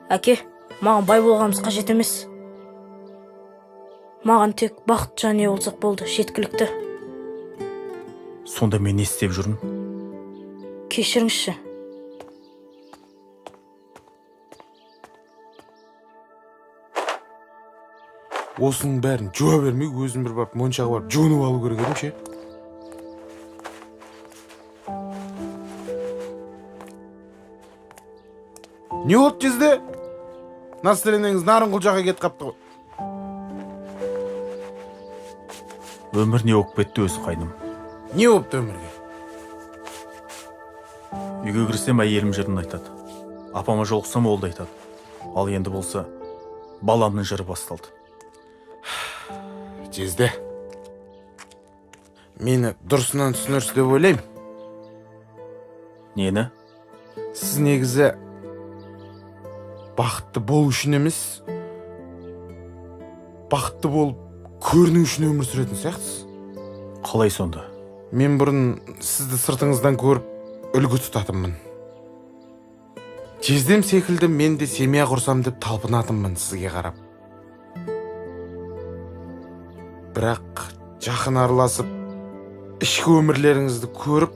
Әке, маған бай болғанымыз қажет емес. Маған тек бақыт және болсақ болды, жеткілікті. Сонда мен не істеп жүрмін? Кешіріңізші. Осының бәрін жуа бермей, өзім бір барып моншаға барып жуынып алу керек едім ше. Не болды, жезде? Настроениеңіз Нарынқол жаққа кетіп қапты ғой. Өмір не болып кетті өзі, қайным? Не болыпты өмірге? Үйге кірсем, әйелім жырын айтады. Апама жолықсам, ол да айтады. Ал енді болса, баламның жыры басталды. Жезде, мені дұрысынан түсінерсіз деп ойлаймын. Нені? Сіз негізі бақытты болу үшін емес, бақытты болып көріну үшін өмір сүретін сияқтысыз. Қалай сонда? Мен бұрын сізді сыртыңыздан көріп үлгі тұтатынмын. Жездем секілді мен де семья құрсам деп талпынатынмын сізге қарап. Бірақ жақын араласып, ішкі өмірлеріңізді көріп,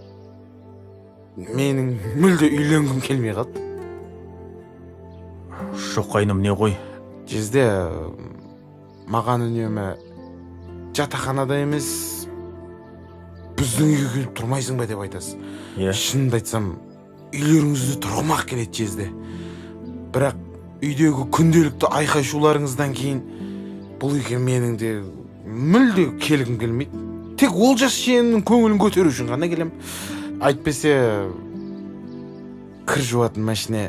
менің мүлде үйленгім келмей қалды. Жоқ, қайным, не ғой? Жезде, маған үнемі жатақханада емес, біздің үйге келіп тұрмайсың ба деп айтасыз. Иә. Шынымды айтсам, үйлеріңізде тұрғым ақ келеді, жезде. Бірақ үйдегі күнделікті айқай-шуларыңыздан кейін бұл үйге менің де мүлде келгім келмейді. Тек Олжас жиенімнің көңілін көтеру үшін ғана келем. Әйтпесе кір жуатын машина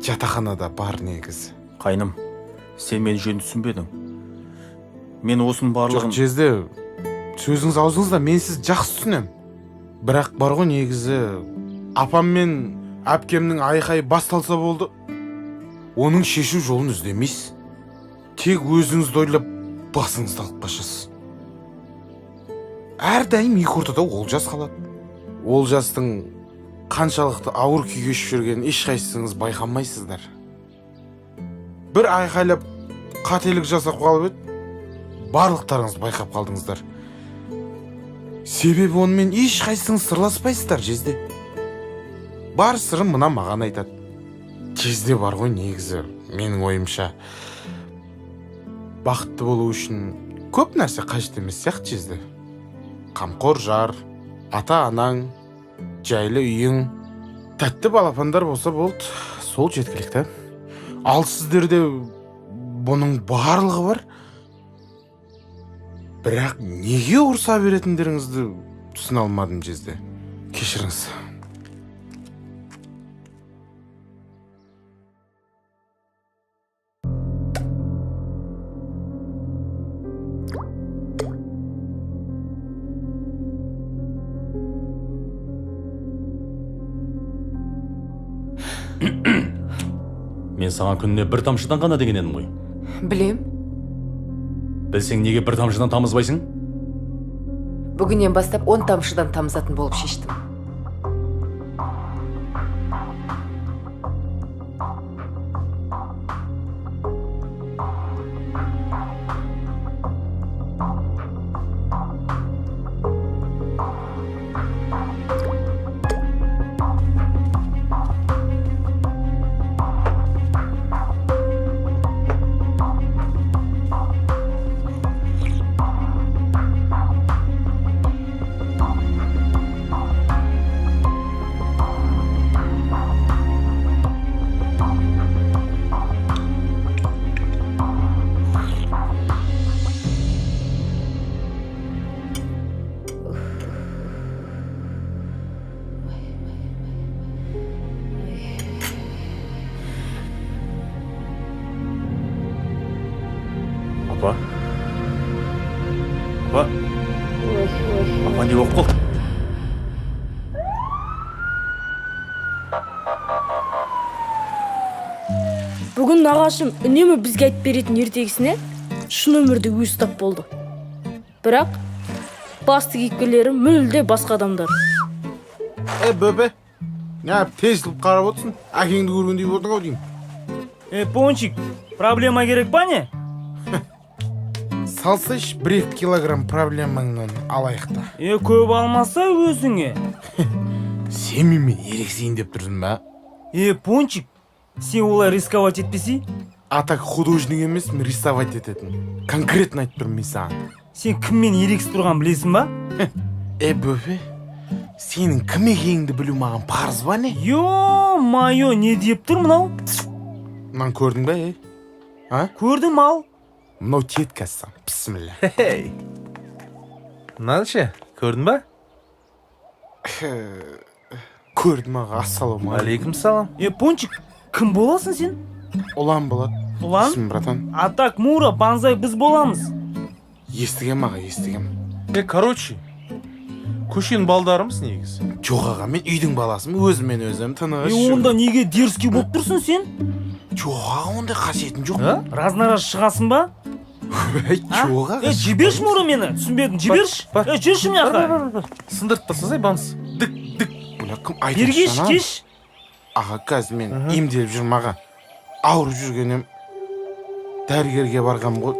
жатақханада бар негізі. Қайным, сен мені жөн түсінбедің. Мен осының барлығын... Жоқ, жезде, сөзіңіз аузыңызда, мен сізді жақсы түсінем. Бірақ бар ғой негізі, апам мен әпкемнің айқайы басталса болды, оның шешу жолын іздемейсіз. Тек өзіңізді ойлап басыңызды алып қашасыз. Әрдайым екі ортада Олжас қалады. Олжастың қаншалықты ауыр күй кешіп жүргенін ешқайсыңыз байқамайсыздар. Бір айқайлап қателік жасап қалып еді, барлықтарыңыз байқап қалдыңыздар. Себебі онымен ешқайсыңыз сырласпайсыздар, жезде. Бар сырын мына маған айтады. Жезде бар ғой негізі, менің ойымша. Бақытты болу үшін көп нәрсе қажет емес сияқты, жезде. Қамқор жар, ата-анаң, жайлы үйің, тәтті балапандар болса болды, сол жеткілікті. Ал сіздерде бұның барлығы бар. Бірақ неге ұрса беретіндеріңізді түсіне алмадым, жезде. Кешіріңіз. Мен саған күніне бір тамшыдан ғана деген едім ғой. Білем. Білсең, неге бір тамшыдан тамызбайсың? Бүгіннен бастап 10 тамшыдан тамызатын болып шештім. Апа. Апа. Апа, не болып қалды? Бүгін нағашым үнемі бізге айтып беретін ертегісіне шын өмірде өзі тап болды. Бірақ басты кейіпкерлері мүлде басқа адамдар. Бөпе, неғып тез қылып қарап отырсың? Әкеңді көргендей болдың ау деймін. Пончик, проблема керек па не? Салсайшы 1-2 килограмм проблемаңнан алайық та. Көп алмаса өзіңе. Сен менімен ерексейін деп тұрсың ба? Пончик, сен олай рисковать етпесей? А так художник емеспін, рисовать ететін. Конкретно айтып тұрмын мен саған. Сен кіммен ерексіп тұрғанын білесің ба? Бөпе, сенің кім екеніңді білу маған парыз ба не? Ё-моё, не деп тұр мынау? Мынаны көрдің бе, А? Көрдім ал. Мынау тиеді қазір. Бісміллә. Хей. Мынаны ше, көрдің ба? Көрдім аға, ассалаумағалейкум. Алейкум салам. Пончик, кім боласың сен? Ұлан болады. Ұлан? Есім, братан. А так Мура, Банзай біз боламыз. Естігем аға, естігем. Короче, көшенің балдарымыз негізі. Жоқ аға, мен үйдің баласымын, өзіммен өзім тыныш. Онда неге дерзкий болып тұрсың сен? Жоқ аға, ондай қасиетім жоқ. Разнараз шығасың ба? Жоқ аға. Жіберші Мура мені, түсінбедім, жіберші. Жүрші мына жаққа. Сындырып тастасай, банс. Дік, дік. Бұна кім айтып Бергеш, кеш. Аға, қазір мен емделіп жүрмін аға. Ауырып жүргенім дәрігерге барғам ғой.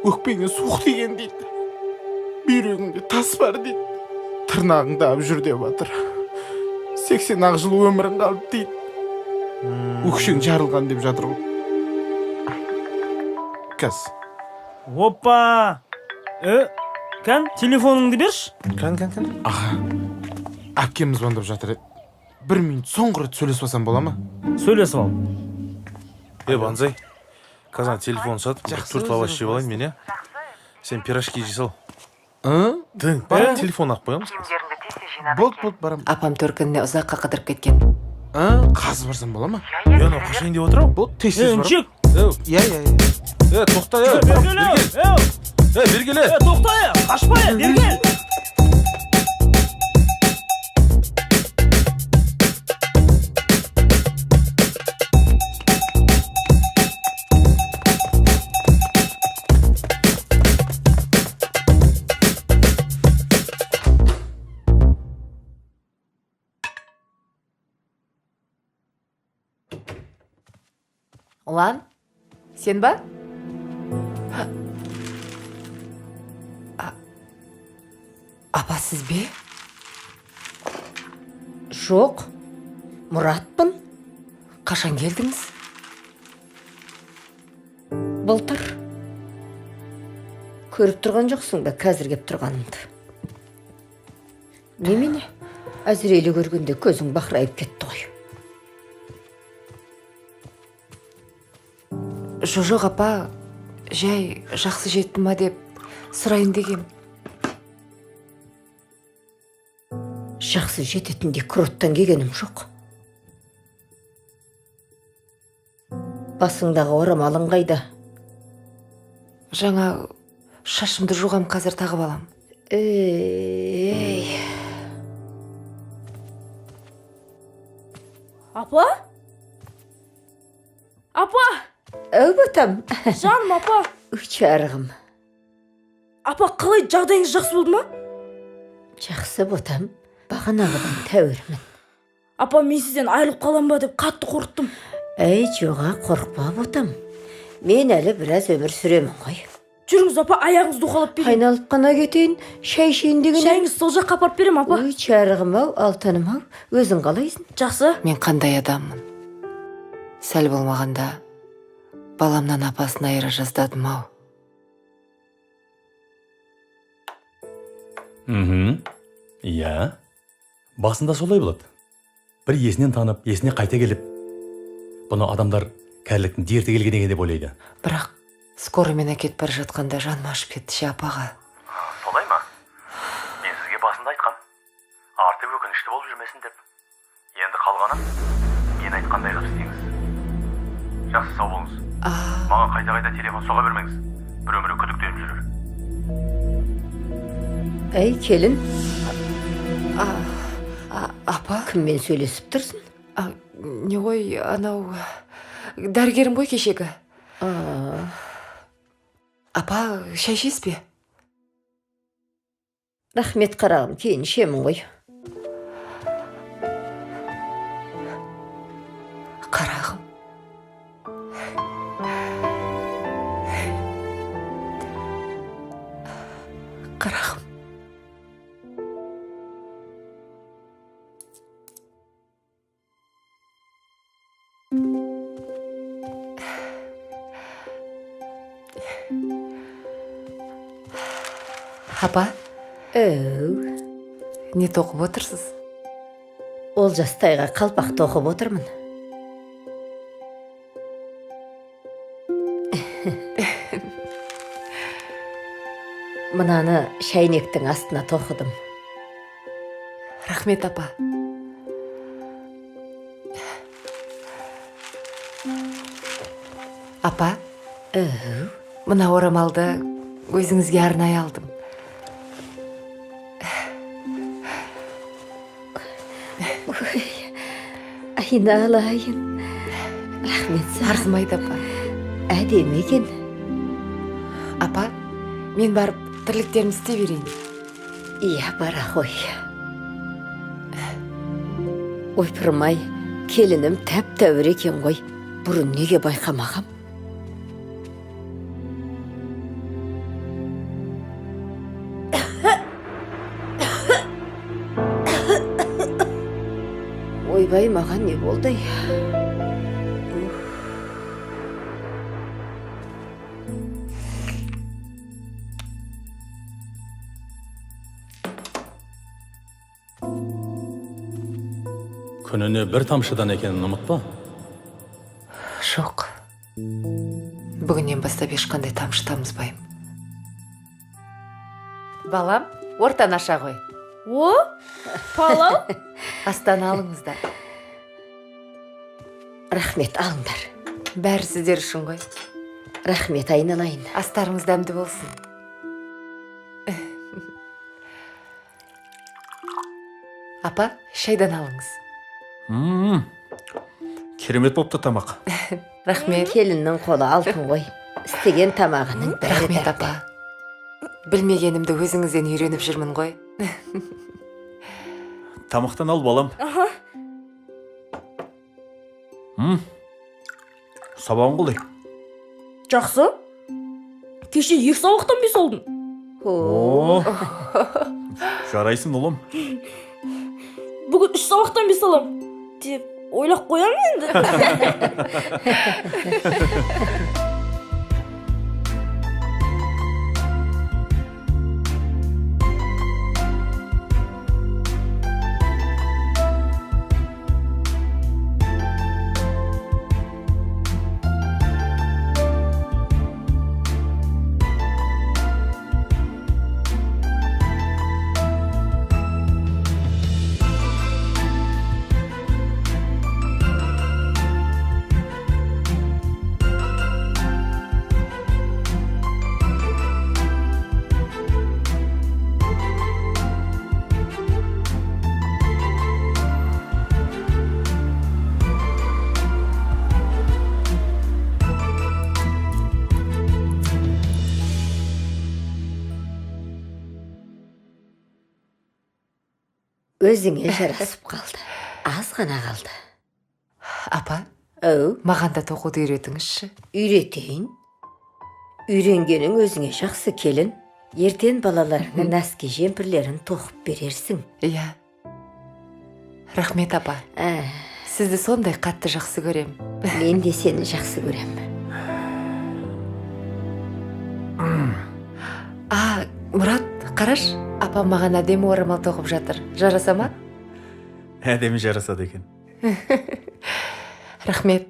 Өкпеңе суық тиген дейді. Бүйрегіңде тас бар дейді. Тырнағыңды алып жүр деп жатыр. 80 жыл өмірің қалды дейді. Өкшең жарылған деп жатыр ғой. Қазір. Опа! Кән, телефоныңды берші. Кән, кән, кән. Аға, әпкем звондап жатыр еді. 1 минут соңғы рет сөйлесіп алсам бола ма? Сөйлесіп ал. Банзай, қазір телефон сатып, 4 лаваш жеп алайын мен, Сен пирожки жей сал. Тың, бар, телефон ақ қоямыз. Киімдеріңді тез Болды, болды, барам. Апам төркініне ұзаққа қыдырып кеткен. Қазір барсам бола ма? Е, анау қашайын деп отыр ау. Болды, тез тез барам. Інжік! Иә, иә, иә. Е, тоқта, е. Бергел, Е, бергел, е. Тоқта, қашпа, бергел. Ұлан, сен ба? Апа, сіз бе? Жоқ, Мұратпын. Қашан келдіңіз? Былтыр. Көріп тұрған жоқсың ба қазір кеп тұрғанымды? Немене? Әзірелі көргенде көзің бақырайып кетті ғой. Жоқ, апа, жай жақсы жетті ма деп сұрайын дегем. Жақсы жететіндей куроттан келгенім жоқ. Басыңдағы орамалың қайда? Жаңа шашымды жуғам, қазір тағып алам. Ей. Апа? Апа! Әу, ботам. Жаным, апа. Үш жарығым. Апа, қалай, жағдайыңыз жақсы болды ма? Жақсы, ботам. Бағанағыдан тәуірмін. Апа, мен сізден айырылып қалам ба деп қатты қорықтым. Әй, жоға, қорықпа, ботам. Мен әлі біраз өмір сүремін ғой. Жүріңіз, апа, аяғыңызды уқалап берейін. Айналып қана кетейін, шай ішейін деген. Шайыңызды сол жаққа апарып берем, апа. Ой, жарығым ау, алтыным ау, өзің қалайсың? Жақсы. Мен қандай адаммын? Сәл болмағанда баламнан апасын айыра жаздадым ау. Иә. Басында солай болады. Бір есінен танып, есіне қайта келіп, бұны адамдар кәріліктің дерті келген екен деп ойлайды. Бірақ скорыймен әкетіп бара жатқанда жаным ашып кетті ше апаға. Солай ма? Мен сізге басында айтқам. Арты өкінішті болып жүрмесін деп. Енді қалғанын мен айтқандай қылып істеңіз. Жақсы, сау болыңыз. Маған қайта-қайта телефон соға бермеңіз. Біреу-міреу күдіктеніп жүрер. Әй, келін. Апа? Кіммен сөйлесіп тұрсың? Не ғой, анау дәрігерім ғой кешегі. Апа, шай ішесіз бе? Рахмет, қарағым, кейін ішемін ғой. Қарағым. Қарағым. Апа? Әу. Не тоқып отырсыз? Олжастайға қалпақ тоқып отырмын. Мынаны шәйнектің астына тоқыдым. Рахмет, апа. Апа? Әу. Мына орамалды өзіңізге арнай алдым. Ой, айналайын. Рахмет саған. Арзымайды, апа. Әдемі екен. Апа, мен барып тірліктерімді істей берейін. Иә, бара ғой. Ойпырмай, келінім тәп-тәуір екен ғой. Бұрын неге байқамағам? Ойбай, маған не болды? Күніне бір тамшыдан екенін ұмытпа. Жоқ. Бүгіннен бастап ешқандай тамшы тамызбаймын. Балам, ортаны аша ғой. О, палау. Астан алыңыздар. Рахмет, алыңдар. Бәрі сіздер үшін ғой. Рахмет, айналайын. Астарыңыз дәмді болсын. Апа, шайдан алыңыз. Керемет болыпты тамақ. Рахмет. Келіннің қолы алтын ғой. Істеген тамағының бәрі Рахмет, дәмді. апа. Білмегенімді өзіңізден үйреніп жүрмін ғой. Тамақтан ал, балам. Аха. Сабағың қалай? Жақсы. Кеше 2 сабақтан 5 алдым. О, жарайсың, ұлым. Бүгін 3 сабақтан 5 алам деп ойлап қоямын енді. Өзіңе жарасып қалды. Аз ғана қалды. Апа, Әу, маған да тоқуды үйретіңізші. Үйретейін. Үйренгенің өзіңе жақсы, келін. Ертең балаларыңа нәски жемпірлерін тоқып берерсің. Иә. Рахмет, апа. Сізді сондай қатты жақсы көрем. Мен де сені жақсы көрем. А, Мұрат, қараш, апам маған әдемі орамал тоқып жатыр. Жараса ма? Әдемі жарасады екен. Рахмет.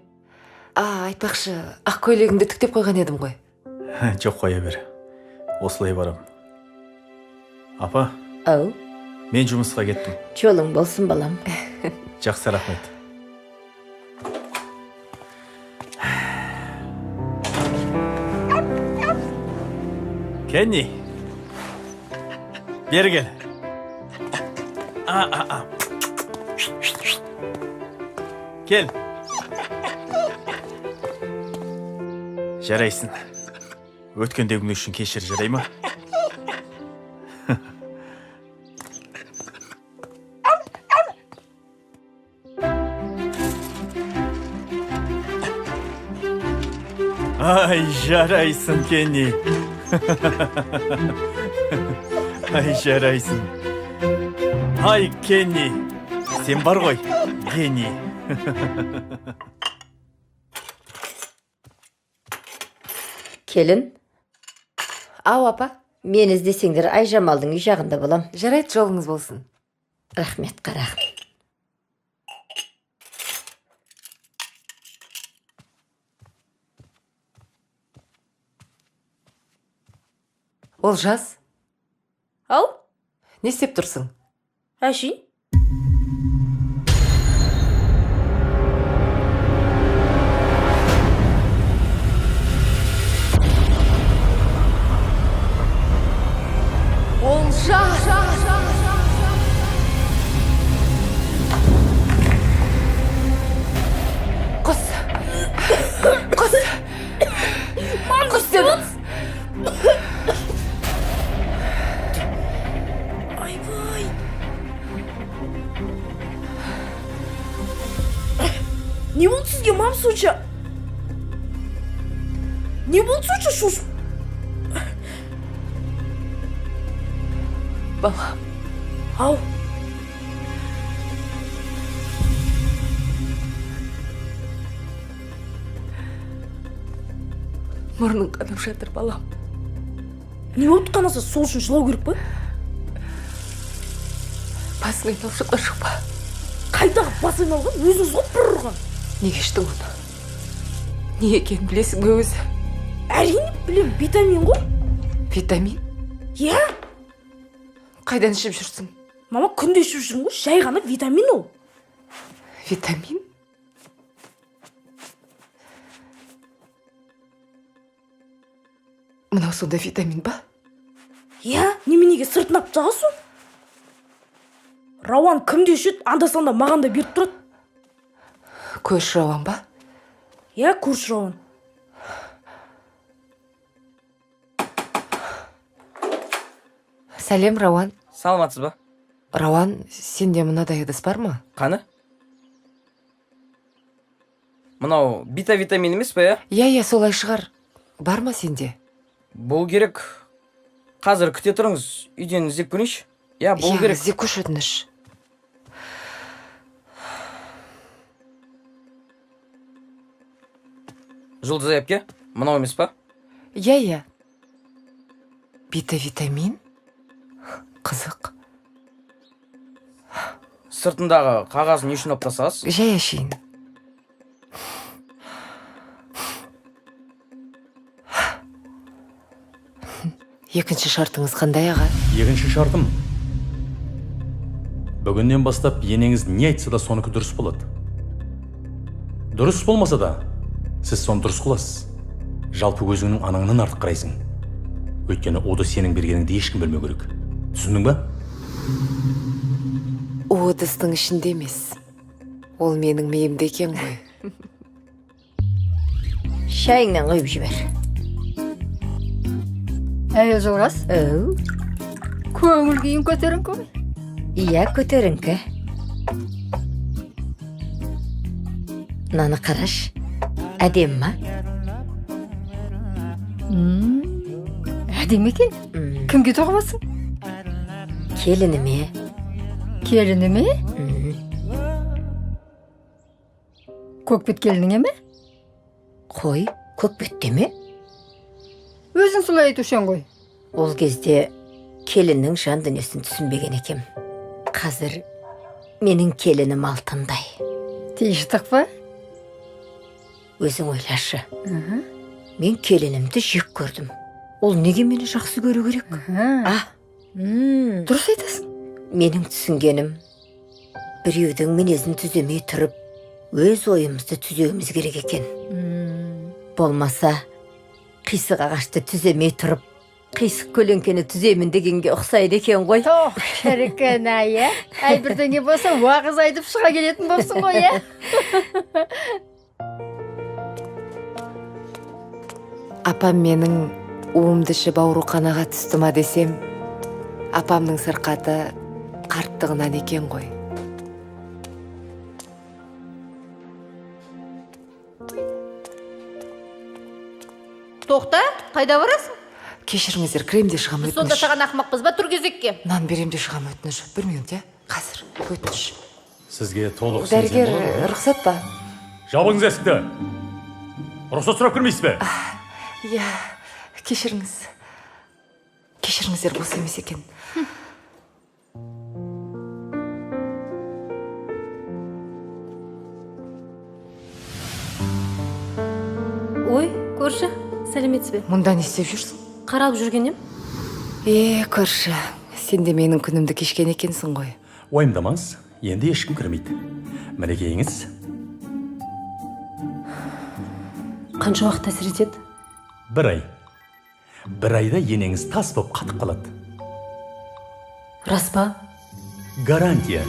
А, айтпақшы, ақ көйлегімді түктеп қойған едім ғой. Жоқ, қоя бер. Осылай барам. Апа. Ау. Мен жұмысқа кеттім. Жолың болсын, балам. Жақсы, рахмет. Кенни. Бері кел. А, а, а. Кел. Жарайсың. Өткендегің үшін кешір, жарай ма? Ай, жарайсың, Кенни. Ай, жарайсың. Ай, Кенни. Сен бар ғой, гений. Келін. Ау, апа. Мен іздесеңдер Айжамалдың үй жағында болам. Жарайды, жолыңыз болсын. Рахмет, қарағым. Олжас. Ау? Не істеп тұрсың? Әшейін. Олжас! Құс! Құс! Мам, құс дедім! Айбай! Не болды сізге, мам, сонша? Не болды сонша шошып? Балам. Ау. Мұрның қанап жатыр, балам. Не болды қанаса, сол үшін жылау керек па? Басың айналып жатқан жоқ па? Қайдағы бас айналған? Өзіңіз ғой бір ұрған. Неге іштің оны? Не екенін білесің бе өзі? Әрине білемін, витамин ғой. Витамин? Иә. Қайдан ішіп жүрсің? Мама, күнде ішіп жүрмін ғой, жай ғана витамин ол. Витамин? Мынау сонда витамин ба? Иә, неменеге сыртын алып тастағансың? Рауан кімде ішеді, анда-санда маған да беріп тұрады. Көрші Рауан ба? Иә, көрші Рауан. Сәлем, Рауан. Саламатсыз ба? Рауан, сенде мынадай ыдыс бар ма? Қаны? Мынау бита витамин емес па, иә? Иә, иә, солай шығар. Бар ма сенде? Болу керек. Қазір күте тұрыңыз, үйден іздеп көрейінші. Иә, болу Иә, керек. Іздеп көрші, өтініш. Жұлдызай әпке, мынау емес па? Иә, иә. Бита витамин? Қызық. Сыртындағы қағазын не үшін алып тастағансыз? Жай әшейін. Екінші шартыңыз қандай, аға? Екінші шартым. Бүгіннен бастап енеңіз не айтса да соныкі дұрыс болады. Дұрыс болмаса да, сіз соны дұрыс қыласыз. Жалпы өзіңнің анаңнан артық қарайсың. Өйткені уды сенің бергеніңді ешкім білмеу керек. Түсіндің ба? У ыдыстың ішінде емес. Ол менің миымда екен ғой. Шайыңнан құйып жібер. Әй, Жолғас. Оу. Көңіл күйің көтеріңкі ғой. Иә, көтеріңкі. Мынаны қараш. Әдемі ма? Әдемі екен. Кімге тоқымасың? Келініме. Келініме? Көкбет келініңе ме? Қой, көкбетте ме? Өзің солай айтушы ең ғой. Ол кезде келіннің жан дүниесін түсінбеген екем. Қазір менің келінім алтындай. Тиыштық па? Өзің ойлашы. Мен келінімді жек көрдім. Ол неге мені жақсы көру керек? А? Дұрыс айтасың. Менің түсінгенім, біреудің мінезін түземей тұрып, өз ойымызды түзеуіміз керек екен. Болмаса, қисық ағашты түземей тұрып, қисық көлеңкені түземін дегенге ұқсайды екен ғой. Тоқ, шіркін ай, ә? Әй, бірдеңе болса, уағыз айтып шыға келетін болсын ғой, ә? Апам менің уымды ішіп ауруханаға түсті ма десем, апамның сырқаты қарттығынан екен ғой. Тоқта, қайда барасың? Кешіріңіздер, кірем де шығам, Біз сонда өтініш. саған ақымақпыз ба, тұр кезекке? Нан берем де шығам, өтініш. Бір минут, иә? Қазір, өтініш. Сізге толық Дәрігер, сенсем болады ма? рұқсат па? Жабыңыз есікті. Рұқсат сұрап кірмейсіз бе? Иә, кешіріңіз. Кешіріңіздер, бос емес екен. Ой, көрші, сәлеметсіз бе? Мұнда не істеп жүрсің? Қаралып жүрген ем. Е, көрші, сен де менің күнімді кешкен екенсің ғой. Уайымдамаңыз, енді ешкім кірмейді. Мінекейіңіз. Қанша уақыт әсер етеді? Бір ай. Бір айда енеңіз тас боп қатып қалады. Рас па? Гарантия.